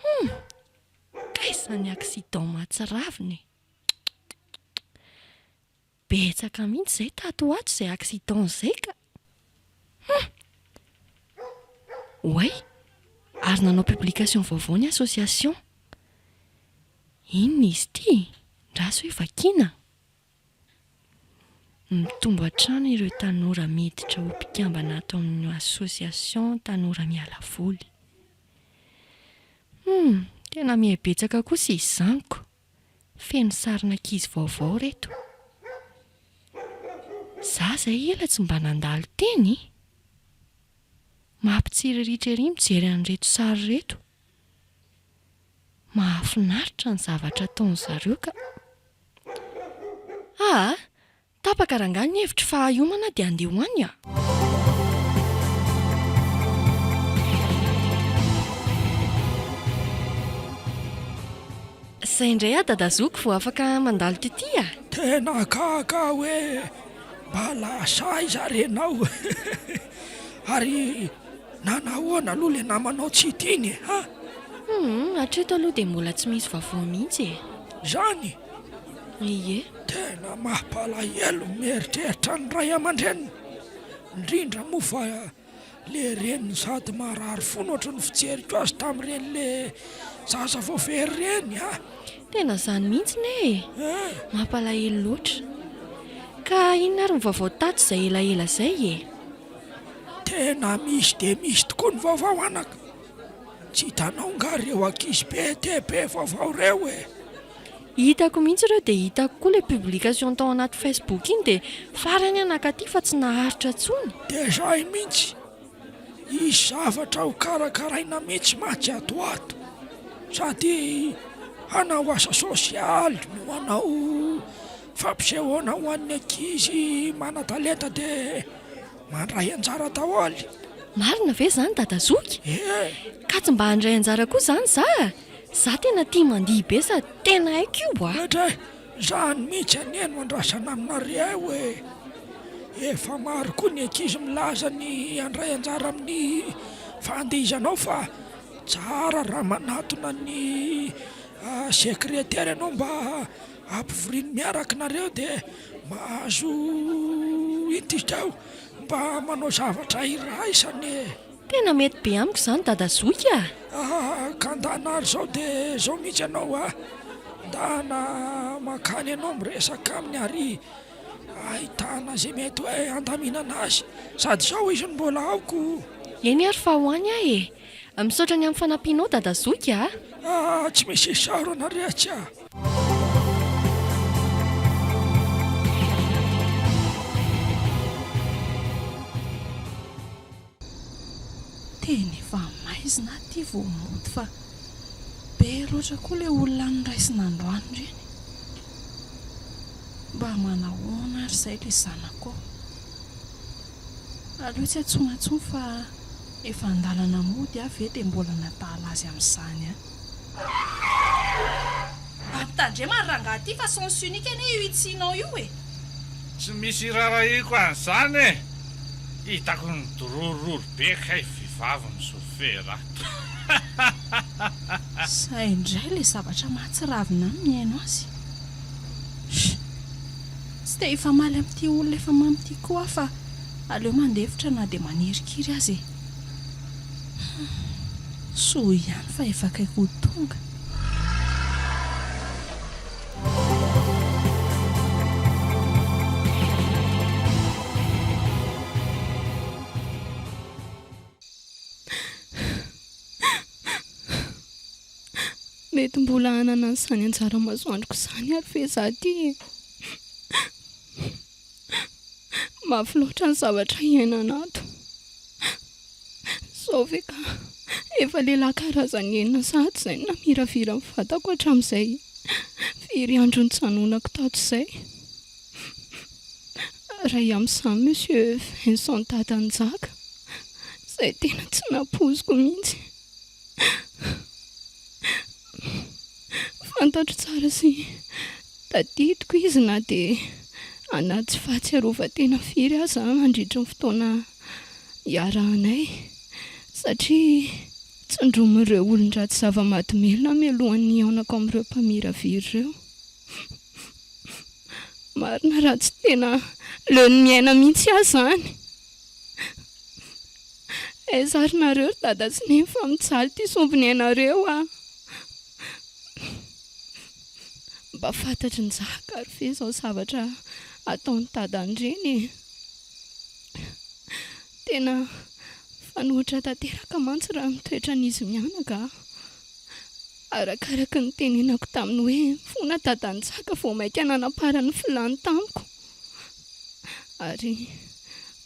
Hum! Kay izany accident mahatsiravina e! Betsaka mihitsy izay tato ho ato izay accident izay ka! Hum! Oay! Ary nanao publication vaovao ny association. Inona izy ity? Ndraso hoe vakiana. Mitombo hatrany ireo tanora miditra ho mpikambana ato amin'ny Association Tanora Miala Voly. Hum, tena miha betsaka kosa izy izany ko! Feno sarin'ankizy vaovao ireto. Za izay ela tsy mba nandalo teny? Mampitsiriritra ery mijery an'ireto sary ireto. Mahafinaritra ny zavatra ataon'zareo ka. Aa! Tapaka rangahy ny hevitro fa hiomana dia handeha ho any a! Zay indray aho dada zoky vao afaka mandalo tity a! Tena gaga aho hoe mba lasa aiza ary ianao Ary nanahoana aloha le namanao tsy hita iny e ha? Humm, hatreto aloha dia mbola tsy misy vaovao mihitsy e! Zany? Ie. Tena mampalahelo ny mieritreritra ny ray aman-dreniny, indrindra moa fa le reniny sady marary fo no ohatry ny fijeriko azy tamin'ireny le zaza vao very ireny a! Tena zany mihitsy ne e! Mampalahelo loatra. Ka inona ary ny vaovao tato izay elaela izay e? Tena misy dia misy tokoa ny vaovao anaka! Tsy hitanao nga reo ankizy be dia be vaovao reo e! Hitako mihitsy ireo dia hitako koa ilay publication tao anaty facebook iny dia farany aho nakaty fa tsy naharitra intsony. Dia zay mihitsy! Hisy zavatra ho karakaraina mihitsy mantsy ato ho ato. Sady hanao asa sosialy no hanao fampisehoana ho an'ny ankizy manan-talenta dia mandray anjara daholo. Marina ve izany dada zoky? Ee. Ka tsy mba handray anjara koa izany za? Za tena tia mandihy be sady tena haiko io a! Dray, izany mihitsy anie no andrasana aminareo e! Efa maro koa ny ankizy milaza ny handray anjara amin'ny fandihizanao fa tsara raha manatona ny sekretera ianao mba ampivoriany miaraka nareo dia mahazo inty izy teo mba manao zavatra iraisana e! Tena mety be amiko izany dada zoky a! Ah, ka ndana ary izao dia izao mihitsy ianao a! Ndana mankany ianao miresaka aminy ary ahitana izay mety hoe handaminana azy, sady izao izy no mbola ao ko! Eny ary fa ho any aho e! Misaotra ny amin'ny fanampianao dada zoky a! Ah, tsy misy isaorana re atsy a! Tena efa maizina aho ity vao mody fa be loatra koa ilay olona noraisina androany ireny. Mba manahoana ary izay ilay zanako ao. Aleo tsy antsoina intsony fa efa an-dalana mody aho ve dia mbola nadala azy amin'izany ihany. Ampitandrema ry rangahy ity fa sens unique anie io hitsianao io e! Tsy misy irarahiako an'izany e! Hitako nidorororo be kay vehivavy ny sofera ato. Zay indray ilay zavatra mahatsiravina ahy mihaino azy. Sh! Tsy te hifamaly amin'ity olona efa mamo ity koa aho fa aleo mandefitra na dia manirikiry aza e. Hum! Soa ihany fa efa akaiky ho tonga. Mety mbola hanana an'izany anjara masoandroko izany ary ve izaho ity e? Mafy loatra ny zavatra iainana ato. Izao ve ka efa lehilahy karazany enina sahady izay no namiravira ny vatako hatramin'izay firy andro nijanonako tato izay. Iray amin'izany Monsieur Vincent Dadanjaka izay tena tsy nampoiziko mihitsy. Fantatro tsara sy tadidiko izy na dia anaty tsy fahatsiarovan-tena firy aza aho nandritry ny fotoana iarahanay satria tsindromin'ireo olon-dratsy zava-mahadomelina aho mialohan'ny hihaonako amin'ireo mpamiravira ireo. Marina raha tsy tena leon'ny miaina mihitsy aho izany. Aiza ary nareo ry dada sy neny fa mijaly ity sombiny ainareo a! Mba fantatry Njaka ary ve izao zavatra ataon'i dadan'ireny e? Tena mifanohitra tanteraka mantsy raha ny toetran'izy mianaka a! Arakaraky ny nitenenako taminy hoe mifona dadan'i Njaka vao mainka nanamparany ny filàny tamiko. Ary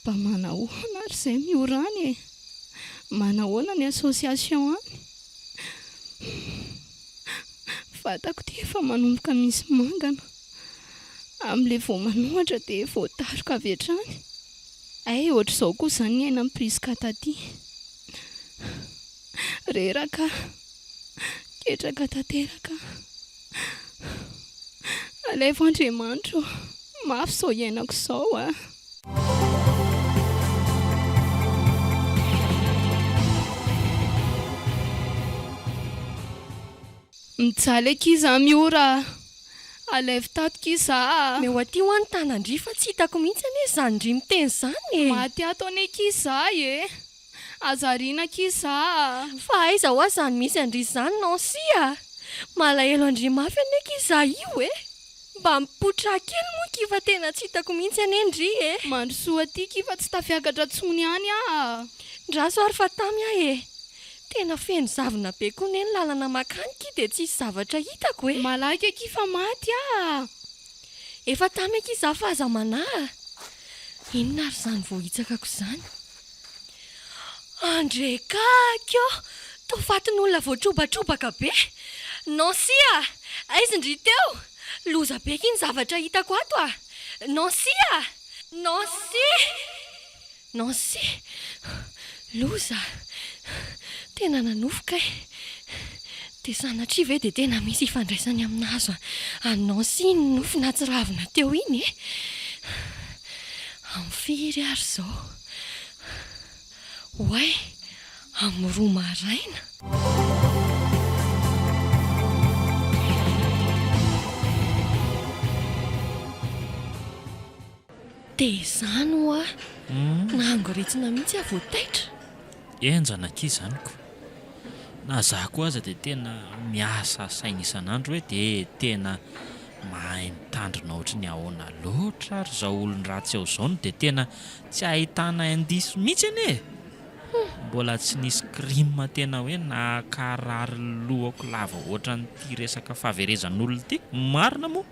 mba manahoana ary izay miora any e? Manahoana ny association any? Vatako ity efa manomboka misy mangana. Amin'ilay vao manohatra dia voadaroka avy hatrany. Hay ohatr'izao koa izany ny iainan'i Prisca taty. Reraka aho. Ketraka tanteraka aho. Alaivo Andriamanitra ô! Mafy izao iainako izao a! Mijaly akia za Miora a! Alaivo tato kia za a! Meo aty hoa ny tanan-dry fa tsy hitako mihitsy anie izany ndry miteny izany e! Maty ato anie kia za e! Aza ariana akia za a! Fa aiza hoa zany misy an-dry zany Nancy a! Malahelo an-dry mafy anie akia za io e! Mba mipotraha kely moa kia fa tena tsy hitako mihitsy anie ndry e! Mandrosoa aty kia fa tsy tafiakatra tsony any aho a! Ndraso ary fa tamy aho e! Tena feno zavona be koa ne ny lalana makany kia dia tsisy zavatra hitako e! Malaky akia fa maty aho a! Efa tamy akia za fa aza manahy a! Inona ary izany voahitsakako izany? Andrekaky ô! Toa fatin'olona voatrobatrobaka be! Nancy a! Aiza ndry teo? Loza be akia ny zavatra hitako ato a! Nancy a! Nancy! Nancy! Loza! Tena nanofy kay! Dia sanatria ve dia tena misy ifandraisany amin'ny nahazo an'i Nancy iny nofy nahatsiravina teo iny e? Amin'ny firy ary izao? Oay! Amin'ny roa maraina? Dia izany hoa! Nangoritsina mihitsy aho vao taitra. Henjana akia izany ko! Na za koa aza dia tena miasa saina isan'andro hoe dia tena mahay mitandrina ohatry ny ahoana loatra ary izao olon-dratsy ao izao no dia tena tsy ahitana indice mihitsy anie e! Mbola tsy nisy crime tena hoe nahakarary ny lohako lava ohatran'ity resaka fahaverezan'olona ity, marina moa!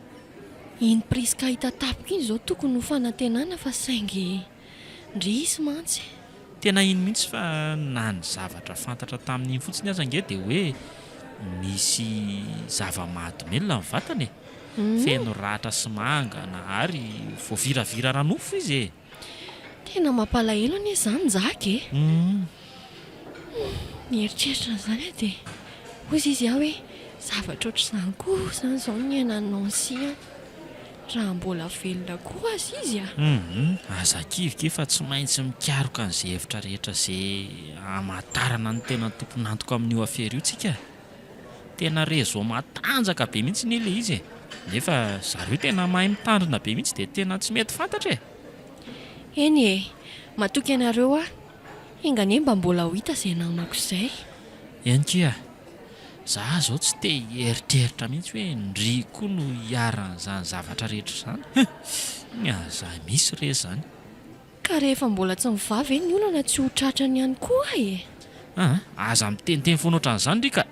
Iny Prisca hita tampoka iny izao tokony ho fanantenana fa saingy Ndrisy mantsy. Tena iny mihitsy fa na ny zavatra fantatra tamin'iny fotsiny aza ange dia hoe nisy zava-mahadomelina ny vatany e! Feno ratra sy mangana ary voaviravira ara-nofo izy e! Tena mampalahelo anie izany Njaka e! Mieritreritra an'izany aho dia hoy izy aho hoe zavatra ohatr'izany koa izany izao no niainan'i Nancy an! Raha mbola velona koa aza izy a! Humm, aza kivy kay fa tsy maintsy mikaroka an'izay hevitra rehetra izay hamantarana ny tena tompon'antoka amin'io afera io tsika e! Tena réseau matanjaka be mihitsy anie ilay izy e! Nefa zareo tena mahay mitandrina be mihitsy dia tena tsy mety fantatra e! Eny e! Matoky anareo aho. Enga anie mba mbola ho hita izay namako izay. Eny kia! Za zao tsy te hieritreritra mihitsy hoe ndry koa no iharan'izany zavatra rehetra izany hein! Aza misy re izany. Ka rehefa mbola tsy mivaha ve ny olana tsy ho tratrany ihany koa aho e! Aa! Aza miteniteny foana ohatran'izany ndry ka!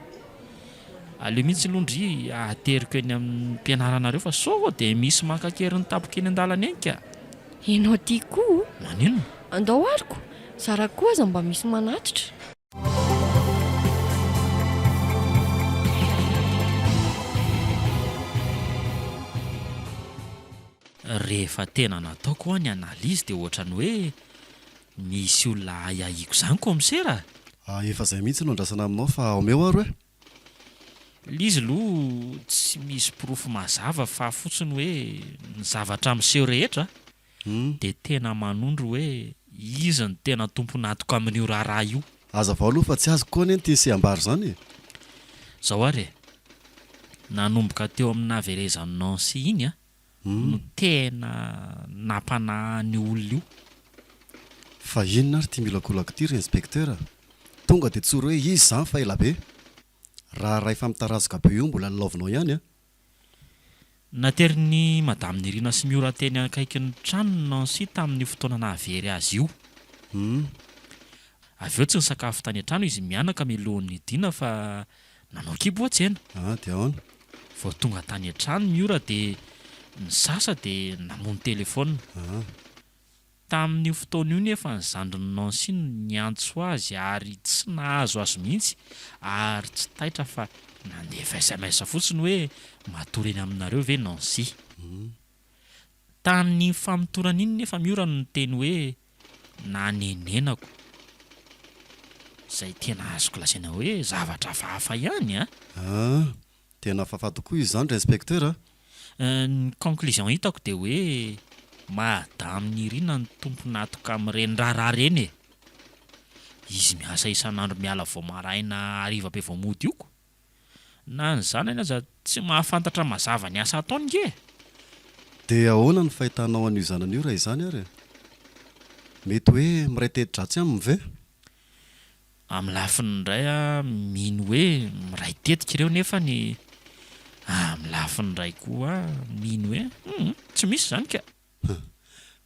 Aleo mihitsy aloha ndry ateriko eny amin'ny mpianaranareo fa sao dia misy maka an-keriny tampoka eny an-dalana eny ka! Ianao ty koa! Maninona? Andao ary ko! Zarako koa aza mba misy manatitra. Rehefa tena nataoko hoa ny analyse dia ohatran'ny hoe misy olona ahiahiako izany kaomisera a! Ah, efa izay mihitsy no andrasana aminao fa omeo ary hoe. L'izy aloha tsy misy porofo mazava fa fotsiny hoe ny zavatra miseho rehetra dia tena manondro hoe izy no tena tompon'antoka amin'io raharaha io. Hazavao aloha fa tsy azoko koa anie ny tian'i se ambara izany e! Izao ary e! Nanomboka teo amin'ny nahaverezan'i Nancy iny an, no tena nampanahy an'io olona io. Fa inona ary ity miolakolaka ity ry inspecteur a! Tonga dia tsory hoe izy izany fa ela be! Raharaha efa mitarazoka be io mbola lalaovinao ihany an! Naterin'i Madame Nirina sy Miora teny akaikin'ny tranony Nancy tamin'io fotoana nahavery azy io. Avy eo tsy nisakafo tany an-trano izy mianaka mialohan'ny hidiana fa nanao kibo ho tsena. Ah, dia ahoana? Vao tonga tany an-trano Miora dia nisasa dia namono telefaonina. Ah. Tamin'io fotoana io nefa ny zandrin'i Nancy no niantso azy ary tsy nahazo azy mihitsy ary tsy taitra fa nandefa sms fotsiny hoe matory eny aminareo ve Nancy? Tamin'iny famotorana iny nefa Miora no niteny hoe nanenenako. Izay tena azoko lazaina hoe zavatra hafahafa ihany an! Ah! Tena hafahafa tokoa izy izany ry inspecteur a! Ny conclusion hitako dia hoe Madame Nirina no tompon'antoka amin'ireny raharaha ireny e! Izy miasa isan'andro miala vao maraina hariva be vao mody io ko! Na ny zanany aza tsy mahafantatra mazava ny asa ataony nge e! Dia ahoana ny fahitanao an'io zanany io raha izany ary e? Mety hoe miray teti-dratsy aminy ve? Amin'ny lafiny indray aho mino hoe miray tetika ireo nefa ny amin'ny lafiny indray koa aho mino hoe humm tsy misy izany ka. Huh.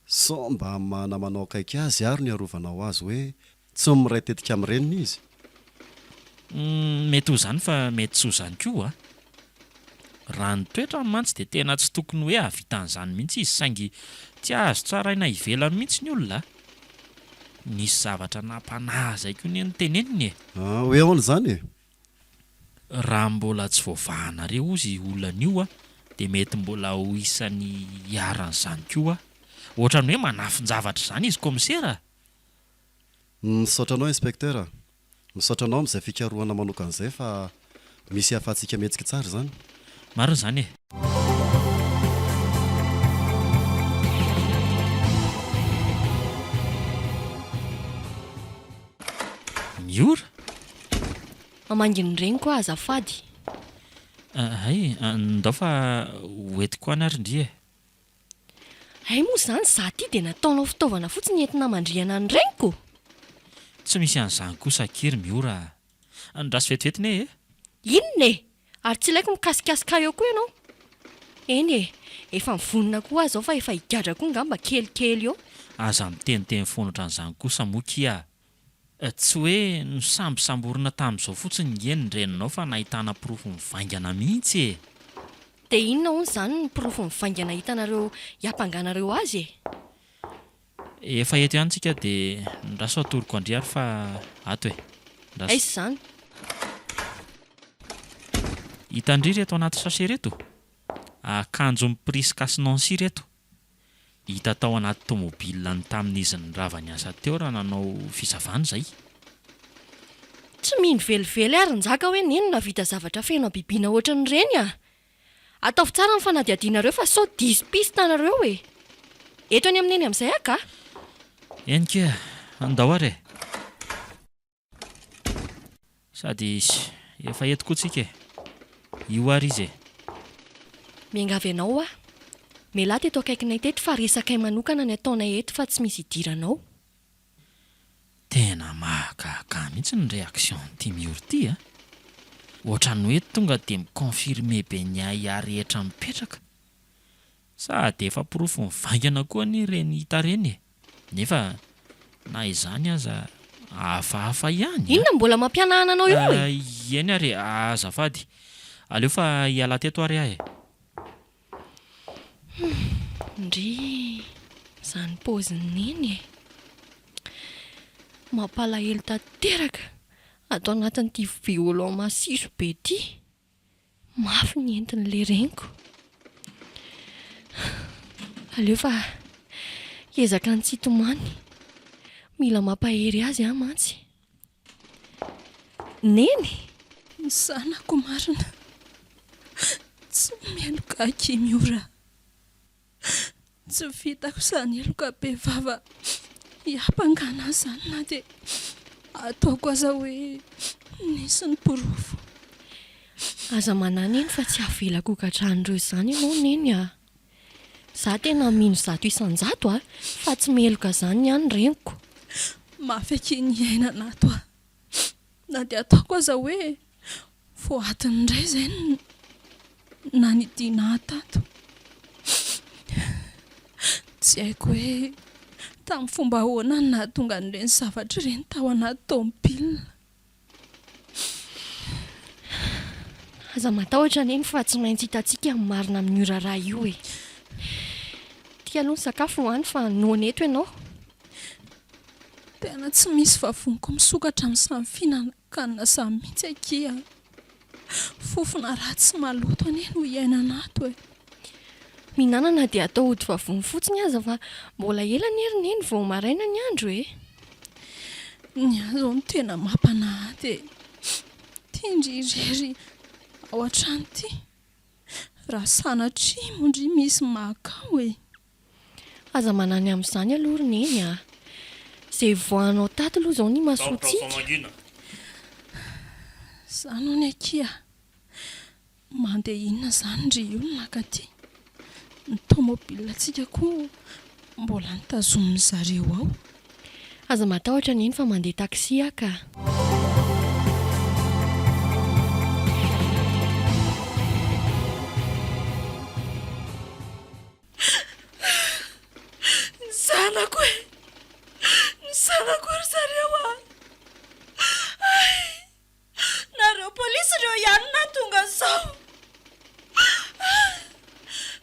Sao mba maha-namanao akaiky azy ary no iarovanao azy hoe tsy miray tetika amin'ny reniny izy? Humm mety ho izany fa mety tsy ho izany koa a. Raha ny toetrany mantsy dia tena tsy tokony hoe hahavita an'izany mihitsy izy saingy tsy azo tsaraina ivelany mihitsy ny olona a! Nisy zavatra nampanahy azy koa anie noteneniny e! Ah, hoe ahoana izany e? Raha mbola tsy voavahanareo ozy io olana io a, dia mety mbola ho isan'ny hiharan'izany koa aho. Ohatran'ny hoe manafin-javatra izany izy kaomisera a! Misaotra anao Inspecteur a! Misaotra anao amin'izay fikarohana manokana izay fa misy ahafahantsika mihetsika tsara izany. Marina izany e! Miora? Mamangy ny reniko aho azafady. Hay, ndao fa hoentiko any ary ndry e! Hay moa izany izaho ity dia nataonao fitaovana fotsiny entina hamandrihana ny reniko? Tsy misy an'izany kosa akia ry Miora a! Andraso vetivety ne e! Inona e? Ary tsy ilaiko mikasikasika ahy eo koa ianao. Eny e! Efa mivonona koa aho izao fa efa higadra koa angamba kelikely eo. Aza miteniteny foana ohatran'izany kosa moa kia a! Tsy hoe nosambosamborina tamin'izao fotsiny nge ny reninao fa nahitana porofo mivaingana mihitsy e! Dia inona hono izany ny porofo mivaingana hitanareo hiampanganareo azy e? Efa eto ihany tsika dia ndraso atoroko an-dry ary fa ato e! Ndraso. Aiza izany? Hitan-dry ireto anaty sachet ireto? Akanjon'i Prisca sy Nancy ireto. Hita tao anaty tomobilany tamin'izy nirava niasa teo raha nanao fisavana izay. Tsy mino velively aho ry Njaka hoe neny nahavita zavatra feno habibiana ohatran'ireny ah! Ataovy tsara ny fanadihadianareo fa sao diso piste nareo e! Eto eny amin'i Neny amin'izay aho kah! Eny kia, andao ary e! Sady efa eto koa tsika e! Io ary izy e! Miangavy anao aho. Mialà teto akaikinay teto fa resakay manokana ny ataonay eto fa tsy misy idiranao. Tena mahagaga mihitsy ny réaction an'ity Mioro ity a! Ohatran'ny hoe tonga dia mi-confirmer be ny ahiahy rehetra mipetraka. Sady efa porofo mivaingana koa anie ireny hita ireny e! Nefa na izany aza hafahafa ihany a! Inona no mbola mampihanahana anao eo e? Eny ary e, azafady. Aleo fa hiala teto ary aho e! Humm, ndrii, izany paozin'i Neny e! Mampalahelo tanteraka ato anatin'ity violon masiso be ity. Mafy ny entin'ilay reniko. Aleo fa hiezaka ny tsy hitomany. Mila mampahery azy aho mantsy. Neny! Ny zanako marina. Tsy meloka aky Miora. Tsy vitako izany heloka be vava hiampangana azy izany na dia ataoko aza hoe nisy ny porofo. Aza manahy Neny fa tsy havelako ho gadran'ireo izany ianao Neny a! Za tena mino 100% a fa tsy meloka izany ny ahy ny reniko. Mafy akia ny iainana ato a! Na dia ataoko aza hoe vao adiny iray izay no nanidiana ahy tato. Tsy haiko hoe tamin'ny fomba ahoana no nahatonga an'ireny zavatra ireny tao anaty tômôbilina. Aza matahotra Neny fa tsy maintsy hitantsika ny marina amin'io raharaha io e. Ity aloha ny sakafo hohano fa noana eto ianao. Tena tsy misy vavoniko misokatra amin'izany fihinanankanina izany mihitsy akia a! Fofona ratsy sy maloto anie no iainana ato e! Mihinana na dia atao ody vavony fotsiny aza fa mbola ela anie ry Neny vao maraina ny andro e! Ny ahy izao no tena mampanahy ahy dia ity ndry irery ao an-trano ity, raha sanatria moa ndry misy maka ao e! Aza manahy ny amin'izany aloha ry Neny a! Izay hivoahanao tato aloha izao ny Tahotra ho imasoantsika. famangiana. Izany hono akia! Mandeha inona izany ry io no mankaty? Ny tômôbilantsika koa mbola notazomin-dry zareo ao. Aza matahotra Neny fa mandeha taxi aho ka. Ny zanako e! Ny zanako ry zareo a! Hay! Nareo polisy ireo ihany no nahatonga an'izao!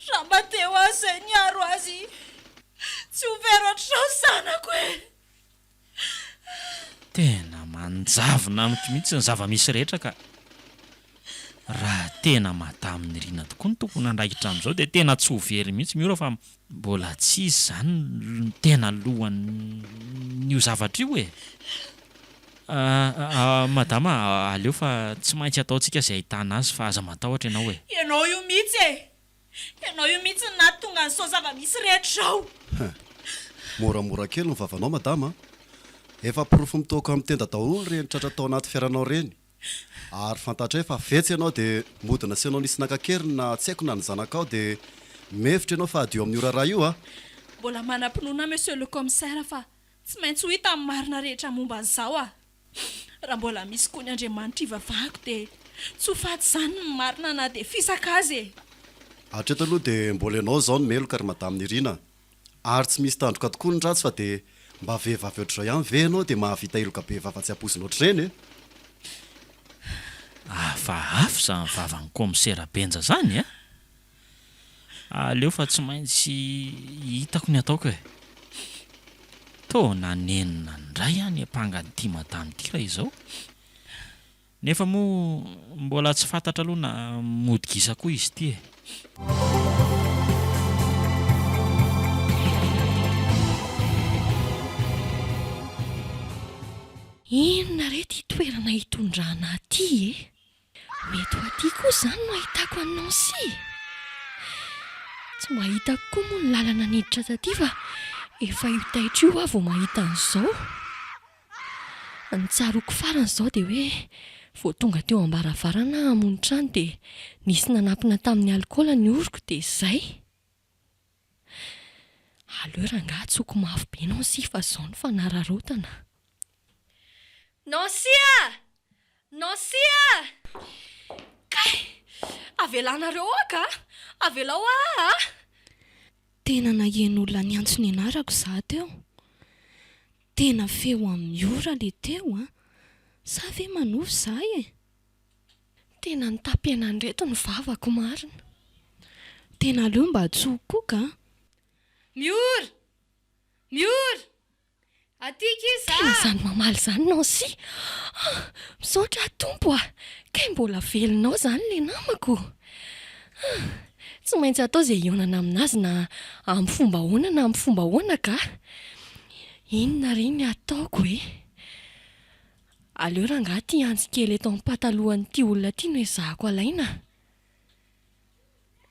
Raha mba teo aho izay niaro azy, tsy ho very ohatr'izao ny zanako e! Tena manjavona amiko mihitsy ny zava-misy rehetra ka. Raha tena Madame Nirina tokoa no tompon'andraikitra amin'izao dia tena tsy ho very mihitsy Miora fa mbola tsy izy izany no tena lohan'io zavatra io e! Madama aleo fa tsy maintsy ataontsika izay ahitana azy fa aza matahotra ianao e! Ianao io mihitsy e! Ianao io mihitsy no nahatonga an'izao zava-misy rehetra izao. Hein. Moramora kely ny vavanao madama a. Efa porofo mitoaka amin'ny tenda daholo ireny tratra tao anaty fiaranao ireny. Ary fantatray fa fetsy ianao dia mody nasianao nisy naka an-keriny na tsy haiko na ny zanakao dia mihevitra ianao fa hadio amin'io raharaha io a. Mbola manam-pinoana monsieur le commissaire fa tsy maintsy ho hita ny marina rehetra momba an'izao a. Raha mbola misy koa ny Andriamanitra ivavahako dia tsy ho faty izany ny marina na dia fisaka aza e! Hatreto aloha dia mbola ianao izao no meloka ry Madame Nirina a! Ary tsy misy tandroka tokoa ny ratsy fa dia mba vehivavy ohatr'izao ihany ve ianao dia mahavita heloka be vava tsy ampoizina ohatr'ireny e! Hafahafa izany vavan'i kaomisera Benja izany a! Aleo fa tsy maintsy hitako ny ataoko e! Toa nanenina indray aho niampanga an'ity madama ity raha izao. Nefa moa mbola tsy fantatra aloha na mody gisa koa izy ity e! Inona re ity toerana hitondrana ahy ity e? Mety ho aty koa izany no ahitako an'i Nancy e! Tsy mba hitako koa moa ny lalana niditra taty fa efa io taitra io aho vao mahita an'izao. Ny tsaroako farany izao dia hoe vao tonga teo am-baravarana aho hamono trano dia nisy nanampina tamin'ny alikaola ny oroko dia izay. Aleo rangahy antsoiko mafy be Nancy fa izao no fanararaotana. Nancy a! Nancy a! Kay! Avelanareo aho ka! Avelao aho a! Tena naheno olona niantso ny anarako za teo. Tena feo amin'ny ora le teo an! Sa ve manofy za e? Tena nitapenan'ireto ny vavako marina. Tena aleo mba antsoiko koa ka! Miora! Miora! Aty akia za! Tena izany mamaly izany Nancy ah! Misaotra aho Tompo ah! Kay mbola velona ao izany ilay namako ah! Tsy maintsy atao izay hihaonana aminazy na amin'ny fomba ahoana na amin'ny fomba ahoana ka! Inona re ny hataoko e? Aleo rangahy ity antsy kely eto amin'ny patalohan'ity olona ity no ezahako alaina.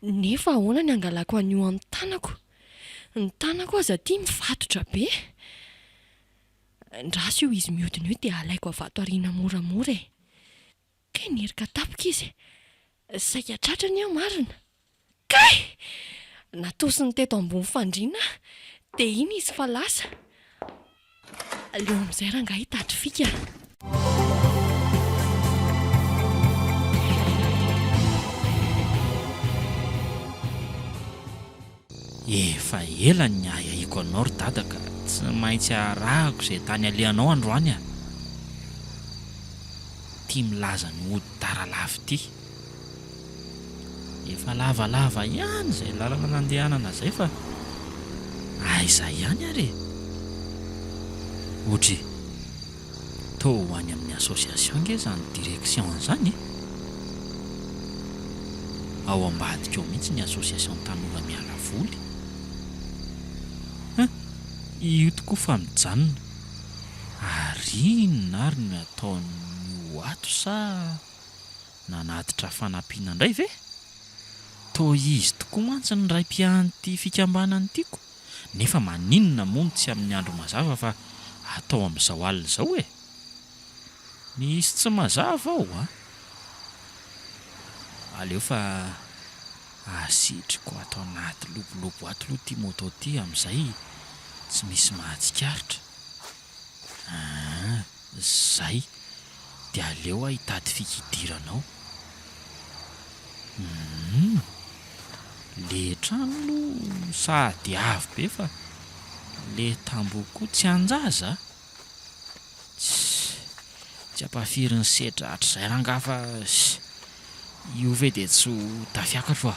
Nefa ahoana ny hangalako an'io amin'ny tanako? Ny tanako aza aty mifatotra be. Ndraso io izy mihodina io dia alaiko avy ato aoriana moramora e. Kay nierika tampoka izy. Saika tratrany aho marina. Kay! Natosiny teto ambony fandriana aho dia iny izy fa lasa. Aleo amin'izay rangahy hitady fika a. Efa ela ny niahiahiako anao ry dada ka tsy maintsy arahako izay tany alehanao androany a! Ity milaza ny hody tara lava ity. Efa lavalava ihany izay lalana nandehanana izay fa aiza ihany ary e! Ohatry Toa ho any amin'ny association nge izany direction izany e! Ao ambadika ao mihitsy ny association tanora miala voly. Hein! Io tokoa fa mijanona. Ary inona ary no ataon'io ato sa nanatitra fanampiana indray ve? Toa izy tokoa mantsy ny raim-piahan'ity fikambanana ity ko! Nefa maninona moa no tsy amin'ny andro mazava fa atao amin'izao alina izao e? Misy tsy mazava ao an! Aleo fa asitriko ato anaty lobolobo ato aloha ity moto ity amin'izay tsy misy mahatsikaritra. Aa, zay dia aleo aho hitady fika hidirana ao. Humm, le trano aloha sady avo be fa le tamboho koa tsy an-jaza a! Tssy, tsy ampahafiry ny sedra hatrizay rangaha fa io ve dia tsy ho tafiakatro a!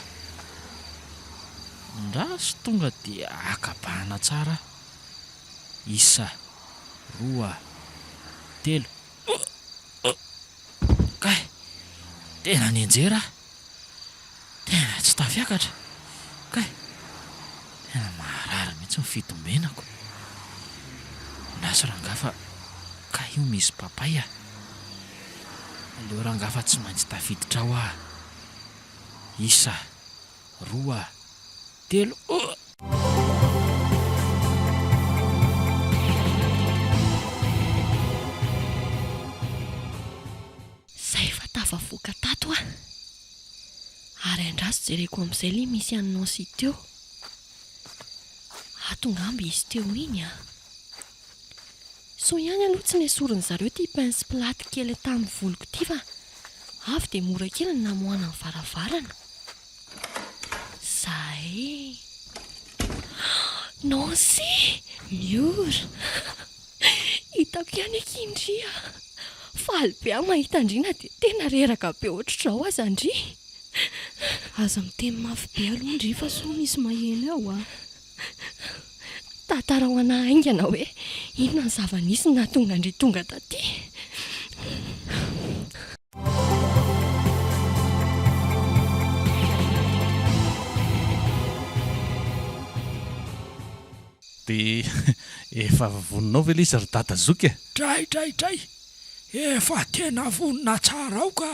Ndraso tonga dia haka bahana tsara aho. Isa, roa, telo, Kay! Tena nianjera aho! Tena tsy tafiakatra! Kay! Tena maharary mihitsy ny fitombenako! Andraso rangahy fa kay io misy papay a! Aleo rangahy fa tsy maintsy tafiditra ao aho! Isa, roa, telo, Zay fa tafavoaka tato aho. Ary andraso jereko amin'izay le misy an'i Nancy teo. Ato ngamba izy teo iny an. Soa ihany aloha tsy nesorin'ny zareo ity pince plate kely tamin'ny voloko ity fa avy dia mora kely ny namoahana ny varavarana. Zay. Nancy! Miora! Hitako ihany akia ndry a! Faly be aho mahita an-dry na dia tena reraka be ohatr'izao aza ndry. Aza miteny mafy be aloha ndry fa sao misy maheno eo a! Tantarao anah haingana hoe inona ny zava-nisy nahatonga an-dry tonga taty. Dia efa voninao ve ilay izy ry dada zoky e? Dray dray dray! Efa tena vonona tsara ao ka!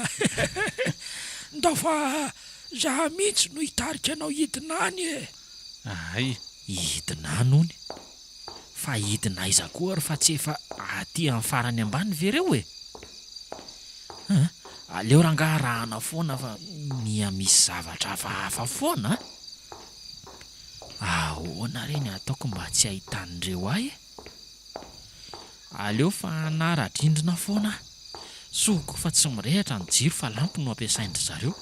Ndao fa za mihitsy no hitarika anao hidina any e! Hay! Hidina any hono! Fa hidina aiza koa ary fa tsy efa aty amin'ny farany ambany ve ireo e? An! Aleo rangaha arahana foana fa miha misy zavatra hafahafa foana an! Ahoana re ny ataoko mba tsy hahitan'ireo ahy e? Aleo fa hanara-drindrina foana aho. Soa koa fa tsy mirehitra ny jiro fa lampy no ampiasain-dry zareo.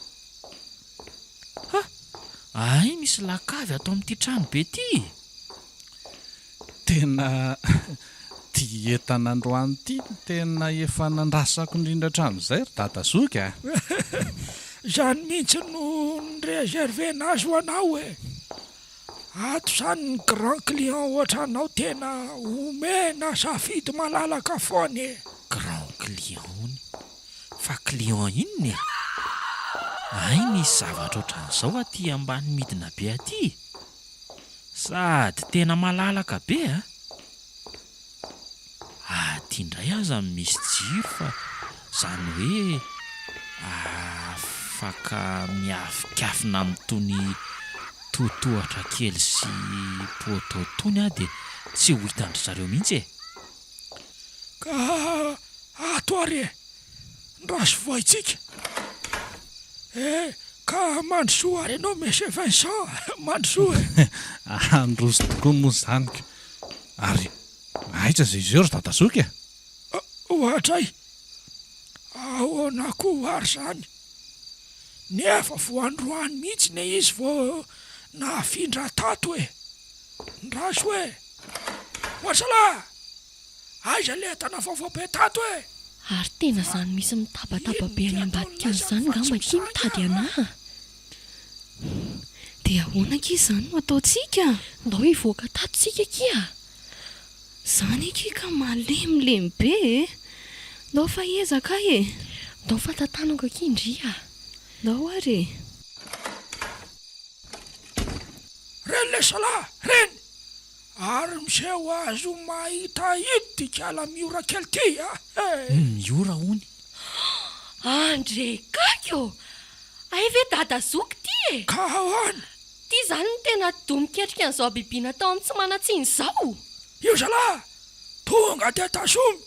Ha! Hay misy lakavy ato amin'ity trano be ity e! Tena ity entana androany ity no tena efa nandrasako indrindra hatramin'izay ry dada zoky a! Izany mihitsy no ni-reserver-na azy ho anao e! Ato izany ny grand client ohatranao tena omena safidy malalaka foana e! Grand client hono? Fa client inona e? Hay misy zavatra ohatran'izao aty ambany midina be aty e! Sady tena malalaka be a! Aty indray aza misy jiro fa zany hoe afaka miafikafina amin'itony totohatra kely sy poteau tony aho dia tsy ho hitan-dry zareo mihitsy e! Ka ato ary e! Ndraso vohaintsika e! Ka mandrosoa ary ianao Monsieur Vincent, mandrosoa e! Handroso tokoa moa izany ka! Ary aiza izay izy eo ry dadazoky e? Oadray! Ahoana koa ary izany? Nefa vao androany mihitsy ne izy vao nafindra tato e! Ndraso e! Oadralah! Aiza le entana vaovao be tato e! Ary tena zany misy mitabataba be any ambadika any zany ngamba akia mitady anah a! Dia ahoana akia izany no ataontsika? Ndao hivoaka tato tsika akia a! Zany akia ka malemilemy be e! Ndao fa hiezaka aho e! Ndao fa tantanako akia ndry a! Ndao ary e! Reny le salah, reny! Ary miseho azy ho mahita ito ty kala miora kely ty a! He! Miora hony. Andre kaky ô! Hay ve dada zoky ty e! Ka ahoana? Ty zany no tena atidoha miketrika an'izao habibiana atao amin'ny tsy manan-tsiny izao! Io zalahy! Tonga dia tazomy!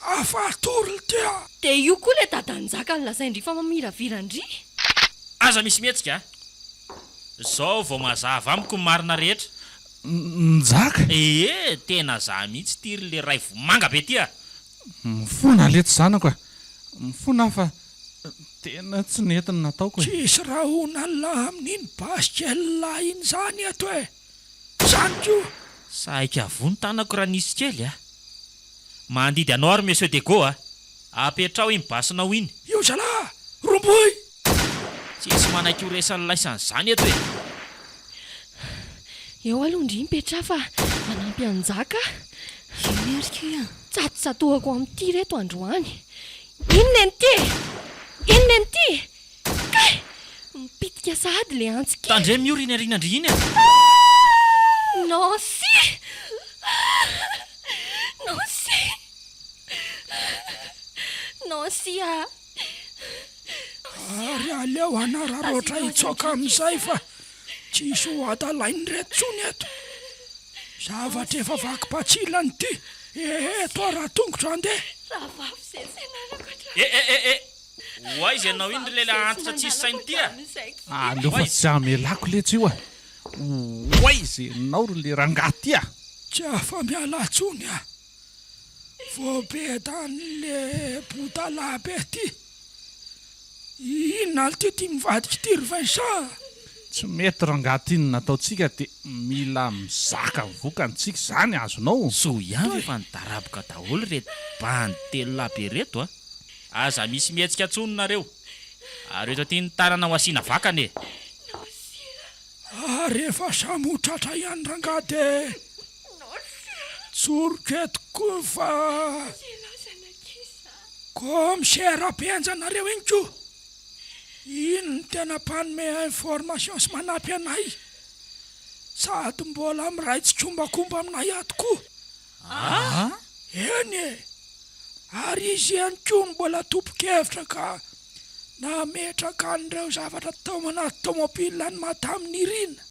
Afatory lty a! Dia io koa ilay dadanjaka nolazain-dry fa mamiravira an-dry! Aza misy mihetsika a! Zao vao mazava amiko ny marina rehetra. Njaka? Ee, tena za mihitsy ty ry le ray vomanga be ty a! Mifona letsy zanako a! Mifona aho fa tena tsy nety ny nataoko e! Tsisy rahona lah amin'iny basy kely lah iny zany eto e! Zany koa! Saika voa ny tanako raha nisy kely a! Mandidy anao ary Monsieur Dego a! Apetraho iny basinao iny! Io zalahy! Romboy! Tsisy manaiky ho resan'ny laisany zany eto e! Eo aloha ndry mipetraha fa manampy an'i Njaka a! Iny ary kia! Tsatotsatohako amin'ity reto androany! Inona eny ity e! Inona eny ity e! Kay! Mipitika sahady le antsy kely! Tandremo io ry iny aoriana ndry iny a! Nancy! Nancy! Nancy a! Ary aleo hanararaotra hitsoaka amin'izay fa tsy hisy ho adalain'ireto intsony eto. Zavatra efa vaky patsilany ity. Eto aho raha tongotra handeha. Rahavavy izay tsy anarako hatramin'izay. Eh eh eh eh! Ho aiza ianao iny ry lehilahy antitra tsisy saina ity a! Aleo fa tsy hamelako letsy io a! Ho aiza ianao ry le rangahy ity a! Tsy afa-miala intsony aho. Voabedan'le bodala be ty. Inona lty ty mivadika ity ry Vincent a! Tsy mety rangahy ty ny nataontsika de mila mizaka ny vokany tsika izany azonao? Soa ihany fa efa nidaraboka daholo ireto bandy telolahy be ireto a! Aza misy mihetsika tsony nareo! Ary eto aty ny tanana ho asiana vakana e! Ary efa samy ho tratra ihany rangahy de tsoriko eto koa fa Commissaire Benja nareo iny ko! Iny no tena mpanome information sy manampy anay sady mbola miray tsikombakomba aminay ato koa! Aa! Eny e! Ary izy ihany koa no mbola tompon-kevitra ka nametraka an'ireo zavatra tao anaty tomobile an'i Madame Nirina.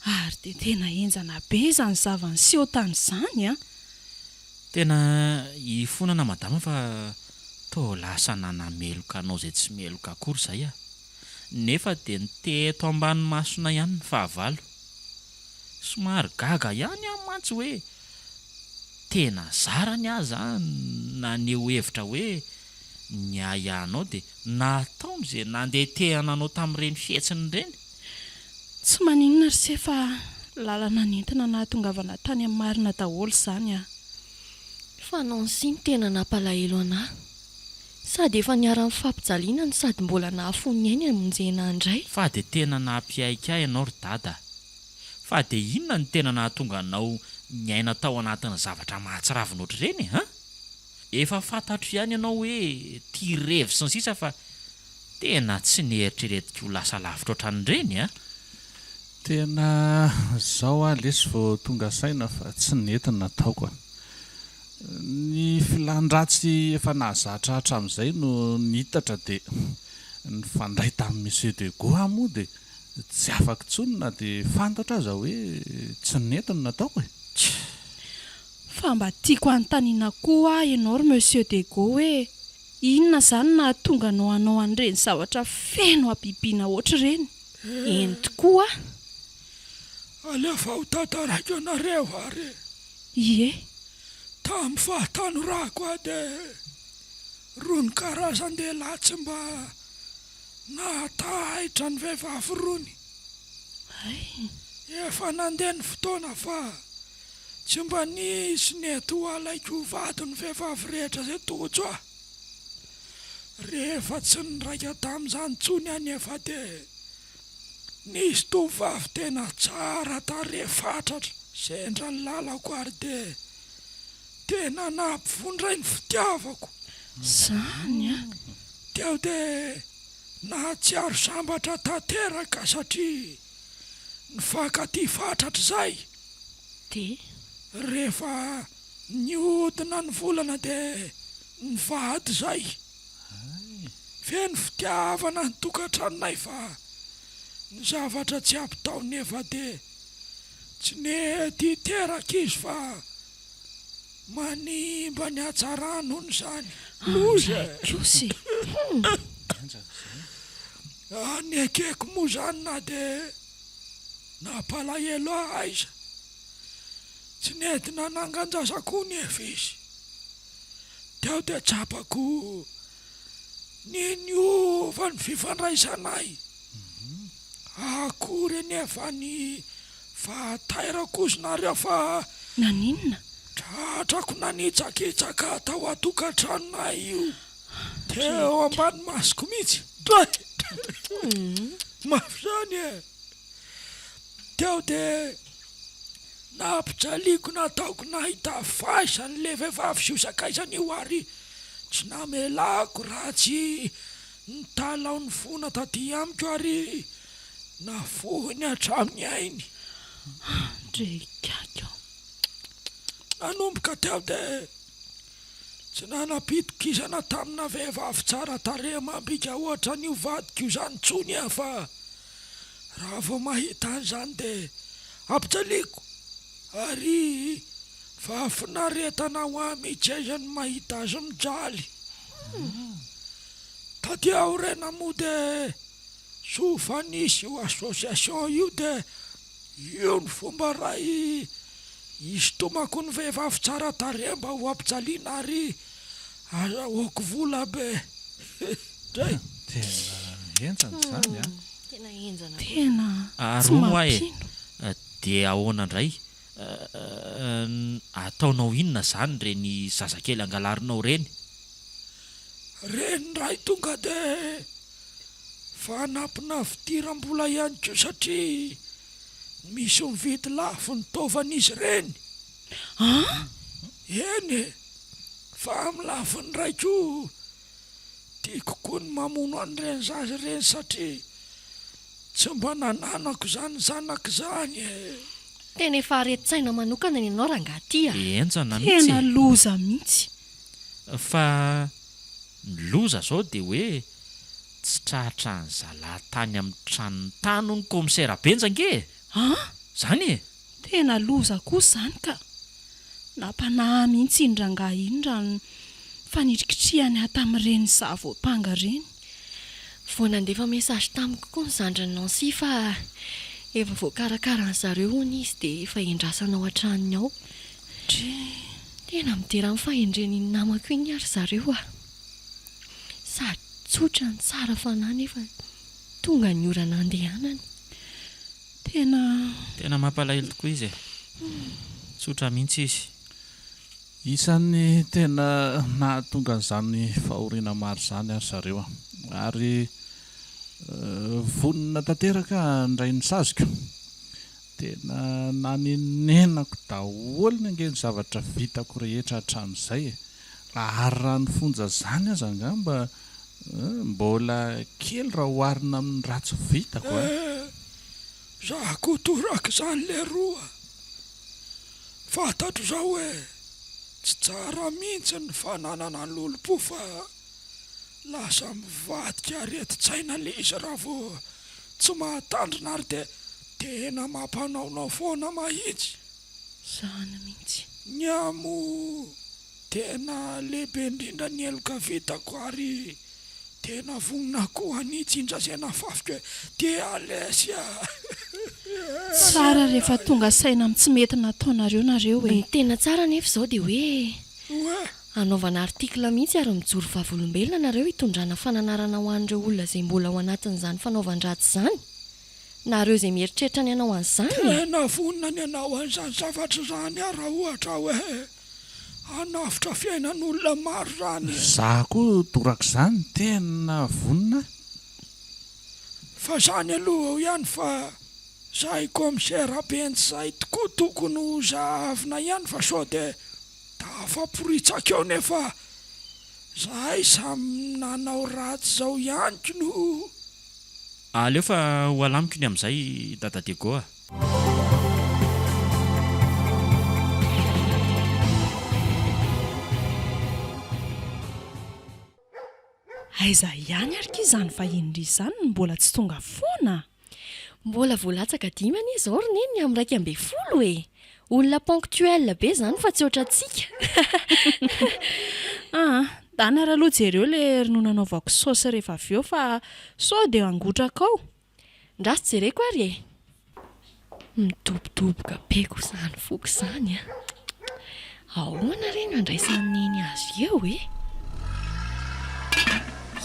Ary dia tena henjana be izany zava-niseho tany izany an! Tena ifonana madama fa toa lasa nanameloka anao izay tsy meloka akory izay aho. Nefa dia ny teto ambany masonay ihany ny fahavalo. Somary gaga ihany aho mantsy hoe tena zarany aza naneho hevitra hoe ny ahiahinao dia nataony izay nandetehana anao tamin'ireny fihetsiny ireny. Tsy maninona ry se fa lalana nentina nahatongavana tany amin'ny marina daholo izany an! Fa Nancy no tena nampalahelo anah. Sady efa niharan'ny fampijaliana no sady mbola nahafoy ny ainy hamonjena ahy indray. Fa dia tena nampiaiky ahy ianao ry dada a! Fa dia inona no tena nahatonga anao niaina tao anatin'ny zavatra mahatsiravina ohatr'ireny e? An? Efa fantatro ihany ianao hoe tia revy sy ny sisa fa tena tsy neritreretiko ho lasa lavitra ohatran'ireny a! Tena zao aho lesy vao tonga saina fa tsy nety ny nataoko a! Ny filan-dratsy efa nahazatra hatramin'izay no niitatra dia nifandray tamin'i Monsieur Dego aho moa dia tsy afaka intsony na dia fantatro aza hoe tsy nety ny nataoko e! Tch! Fa mba tiako hanontaniana koa aho ianao ry Monsieur Dego hoe inona izany no nahatonga anao hanao an'ireny zavatra feno habibiana hoatr'ireny? Eny tokoa. Aleo fa ho tantaraiko anareo ary e. Ie. Tamin'ny fahatanorako aho dia rony karazan-dehilahy tsy mba nahataitra ny vehivavy rony. Hay. Efa nandeha ny fotoana fa Tsy mba nisy nety ho alaiko ho vady ny vehivavy rehetra izay tojo ahy. Rehefa tsy niraika tamin'izany intsony aho anefa dia nisy tovovavy tena tsara tarehy fatratra sendra ny lalako ary dia tena nampivondray ny fitiavako. Izany an! Teo dia nahatsiaro sambatra tanteraka satria nifankatia fatratra izay. Dia? Rehefa nihodina ny volana dia nivady izay. Feno fitiavana ny tokantranonay fa ny zavatra tsy ampy tao nefa dia tsy nety hiteraka izy fa manimba ny hatsarany hono izany. Loza e! Kosa e! Nekeko moa izany na dia Nampalahelo ahy aiza. Tsy nety nanangan-jaza koa nefa izy. Teo dia tsapako ny niova ny fifandraisanay. Akory anefa ny fahatairako ozy nareo fa. Naninona? Tratrako nanitsakitsaka tao an-tokantranonay io. Teo ambany masoko mihitsy. Mafy izany e! Teo dia nampijaliako nataoko nahita faisany le vehivavy sy io sakaizany io ary tsy namelako raha tsy nitalaho nifona taty amiko ary nafohiny hatramin'ny ainy. Andrikako. Nanomboka teo dia Tsy nanam-pitokisana tamina vehivavy tsara tarehy amam-bika ohatra an'io vadiko io izany intsony aho fa raha vao mahita an'izany dia ampijaliako ary fahafinaretana ho ahy mihitsy aiza ny mahita azy mijaly. Taty aoriana moa dia soa fa nisy io association io dia io ny fomba iray Hisintomako ny vehivavy tsara tarehy mba ho ampijaliana ary azahoako vola be ndray. Tena henjana izany an! Tena henjana kosa. Tena Ary tsy hono hoa e, mampino. dia ahoana indray? Ataonao inona izany ireny zazakely angalarinao ireny? Ireny indray tonga dia fanampina fidiram-bola ihany koa satria Misy mividy lafo ny taovan'izy ireny. An! Eny e! Fa amin'ny lafiny iray koa, tiako koa ny mamono an'ireny zaza ireny satria tsy mba nananako izany zanaka izany e! Tena efa aretin-tsaina manokana ny anao rangahy ty a! Henjana mihitsy Tena e! loza mihitsy. Fa ny loza zao dia hoe Tsy tratran'ny zalahy tany amin'ny tranony tany hono kaomisera Benja ange e! An! Zany e! Tena loza kosa izany ka! Nampanahy mihitsy iny rangahy iny raha ny fanirikitrihany ahy tamin'ireny izaho voampanga ireny. Vao nandefa message tamiko koa ny zandrin'i Nancy fa efa voakarakaran'ny zareo hono izy dia efa endrasana ao an-tranony ao. Drii. Tena midera amin'ny fahendren'iny namako iny ary zareo a! Sady tsotra no tsara fanahy nefa tonga ny ora nandehanany. Tena. Tena mampalahelo tokoa izy e. Tsotra mihitsy izy. Isan'ny tena nahatonga an'izany fahoriana maro izany ary zareo a. Ary vonona tanteraka handray ny saziko. Tena nanenenako daholo ange ny zavatra vitako rehetra hatramin'izay e! Ary raha ny fonja izany aza angamba mbola kely raha oharina amin'ny ratsy vitako a! Eh! Za koa torak'izany leroa! Fantatro izao hoe tsy tsara mihitsy ny fananana lolompo fa lasa mivadika aretin-tsaina le izy raha vao Tsy mahatandrina ary dia tena mampanaonao foana mahitsy. Zany mihitsy. Ny ahy moa tena lehibe indrindra ny heloka vitako ary tena vonona koa hanitsy indra izay nafafiko e! Dia alesy a! Tsara rehefa tonga saina amin'ny tsy mety nataonareo nareo e! Ny tena tsara anefa izao dia hoe Hoe? Hanaovana article mihitsy ary mijoro vavolombelona nareo hitondrana fananarana ho an'ireo olona izay mbola ao anatin'izany fanaovan-dratsy izany, nareo izay mieritreritra ny hanao an'izany e! Tena vonona ny hanao an'izany zavatra izany aho raha ohatra hoe hanavotra fiainan'olona maro izany e! Za koa torak'izany, tena vonona aho. Fa zany aloha ao ihany fa zahay commissaire Benjy zahay tokoa tokony ho zahavina ihany fa sao dia Tafaporitsaka eo nefa zahay samy nanao ratsy zao ihany kno. Aleo fa ho alamiko ny amin'izay Dada Diego a! Aiza ihany ary ki izany vahiny ry izany no mbola tsy tonga foana? Mbola vao latsaka dimy anie izao ry neny ny amin'ny 11 e! Olona ponctuel be izany fa tsy ohatrantsika. Aa, ndana ary aloha jereo le ronono anaovako saosy rehefa avy eo fa sao dia hangotraka ao. Ndraso jereko ary e! Midobodoboka be koa izany foko izany an! Ahoana re no handraisan'i Neny azy eo e?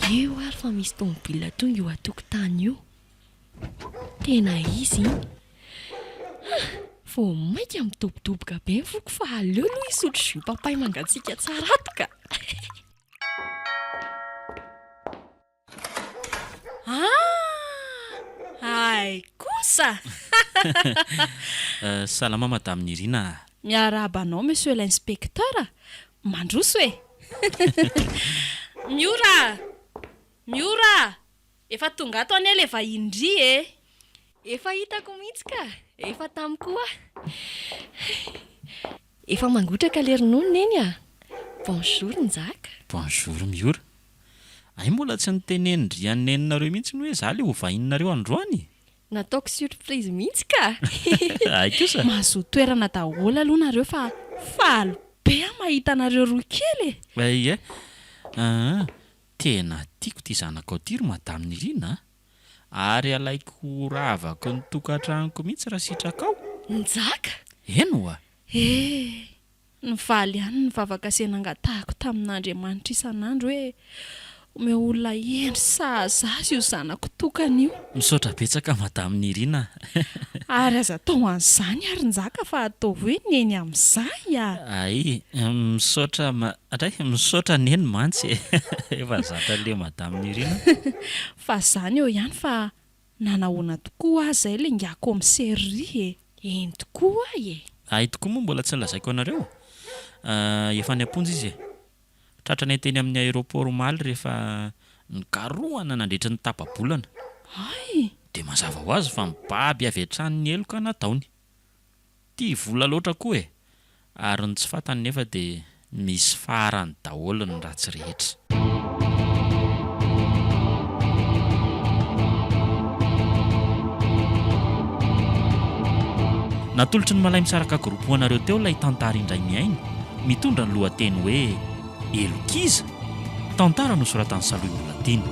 Eo ary fa misy tomobila tonga io an-tokotany io. Tena izy iny. Ah! Vao mainka midobodoboka be ny foko fa aleo aloha hisotro jus papay mangatsiaka tsara ato ka! Ah! Hay kosa! Salama Madame Nirina a! Miarahaba anao Monsieur l'inspecteur a! Mandroso e! Miora a! Miora a! Efa tonga ato anie le vahiny ndry e! Efa hitako mihitsy ka! Efa tamy koa! Efa mangotraka le ronono neny a! Bonjour Njaka! Bonjour Miora! Hay mbola tsy nitenenin-dry an'i neninareo mihitsy ny hoe za le ho vahininareo androany? Nataoko surprise mihitsy ka! Hay kosa! Mahazoa toerana daholo aloha nareo fa faly be aho mahita anareo roa kely e! Ie! Aa! Tena tiako ity zanakao ity ry Madame Nirina a! Ary alaiko ho ravako ny tokantranoko mihitsy raha sitrakao. Njaka! Eny oa! Eh! Nivaly ihany ny vavaka izay nangatahako tamin'Andriamanitra isan'andro hoe omeo olona hendry sahaza azy io zanako tokana io. Misaotra betsaka Madame Nirina a! Ary aza atao an'izany ary Njaka fa ataovy hoe Neny amin'izay a! Hay, misaotra ma, dray, misaotra Neny mantsy e! Efa zatra an'le Madame Nirina. Fa zany eo ihany fa nanahoana tokoa aza izay le ingahy kaomisera ry e! Eny tokoa ay e! Hay tokoa moa mbola tsy nolazaiko anareo? Efa any am-ponja izy e! Tratranay teny amin'ny aéroport omaly rehefa nokarohana nandritry ny tapa-bolana. Hay! Dia mazava ho azy fa mibaby avy hatrany ny heloka nataony. Tia vola loatra koa e! Ary ny tsy fantany nefa dia misy farany daholo ny ratsy rehetra. Natolotry ny Malaimisaraka Group ho anareo teo ilay tantara indray mihaino, mitondra ny lohateny hoe Helok'iza? Tantara nosoratan'i Salohy Mbolatiana.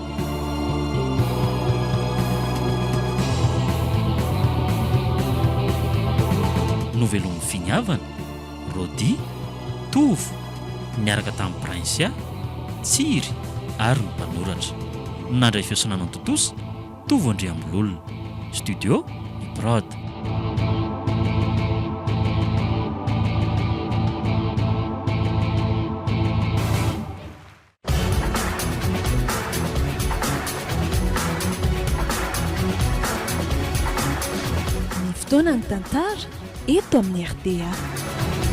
Novelomin'i Finiavana, Rody, Tovo, niaraka tamin'i Princia, Tsiry ary ny mpanoratra. Nandray feo sy nanantontosa, Tovo Andriambololona. Studio, Iprod. Ny. Fotoana ny tantara eto amin'ny rta.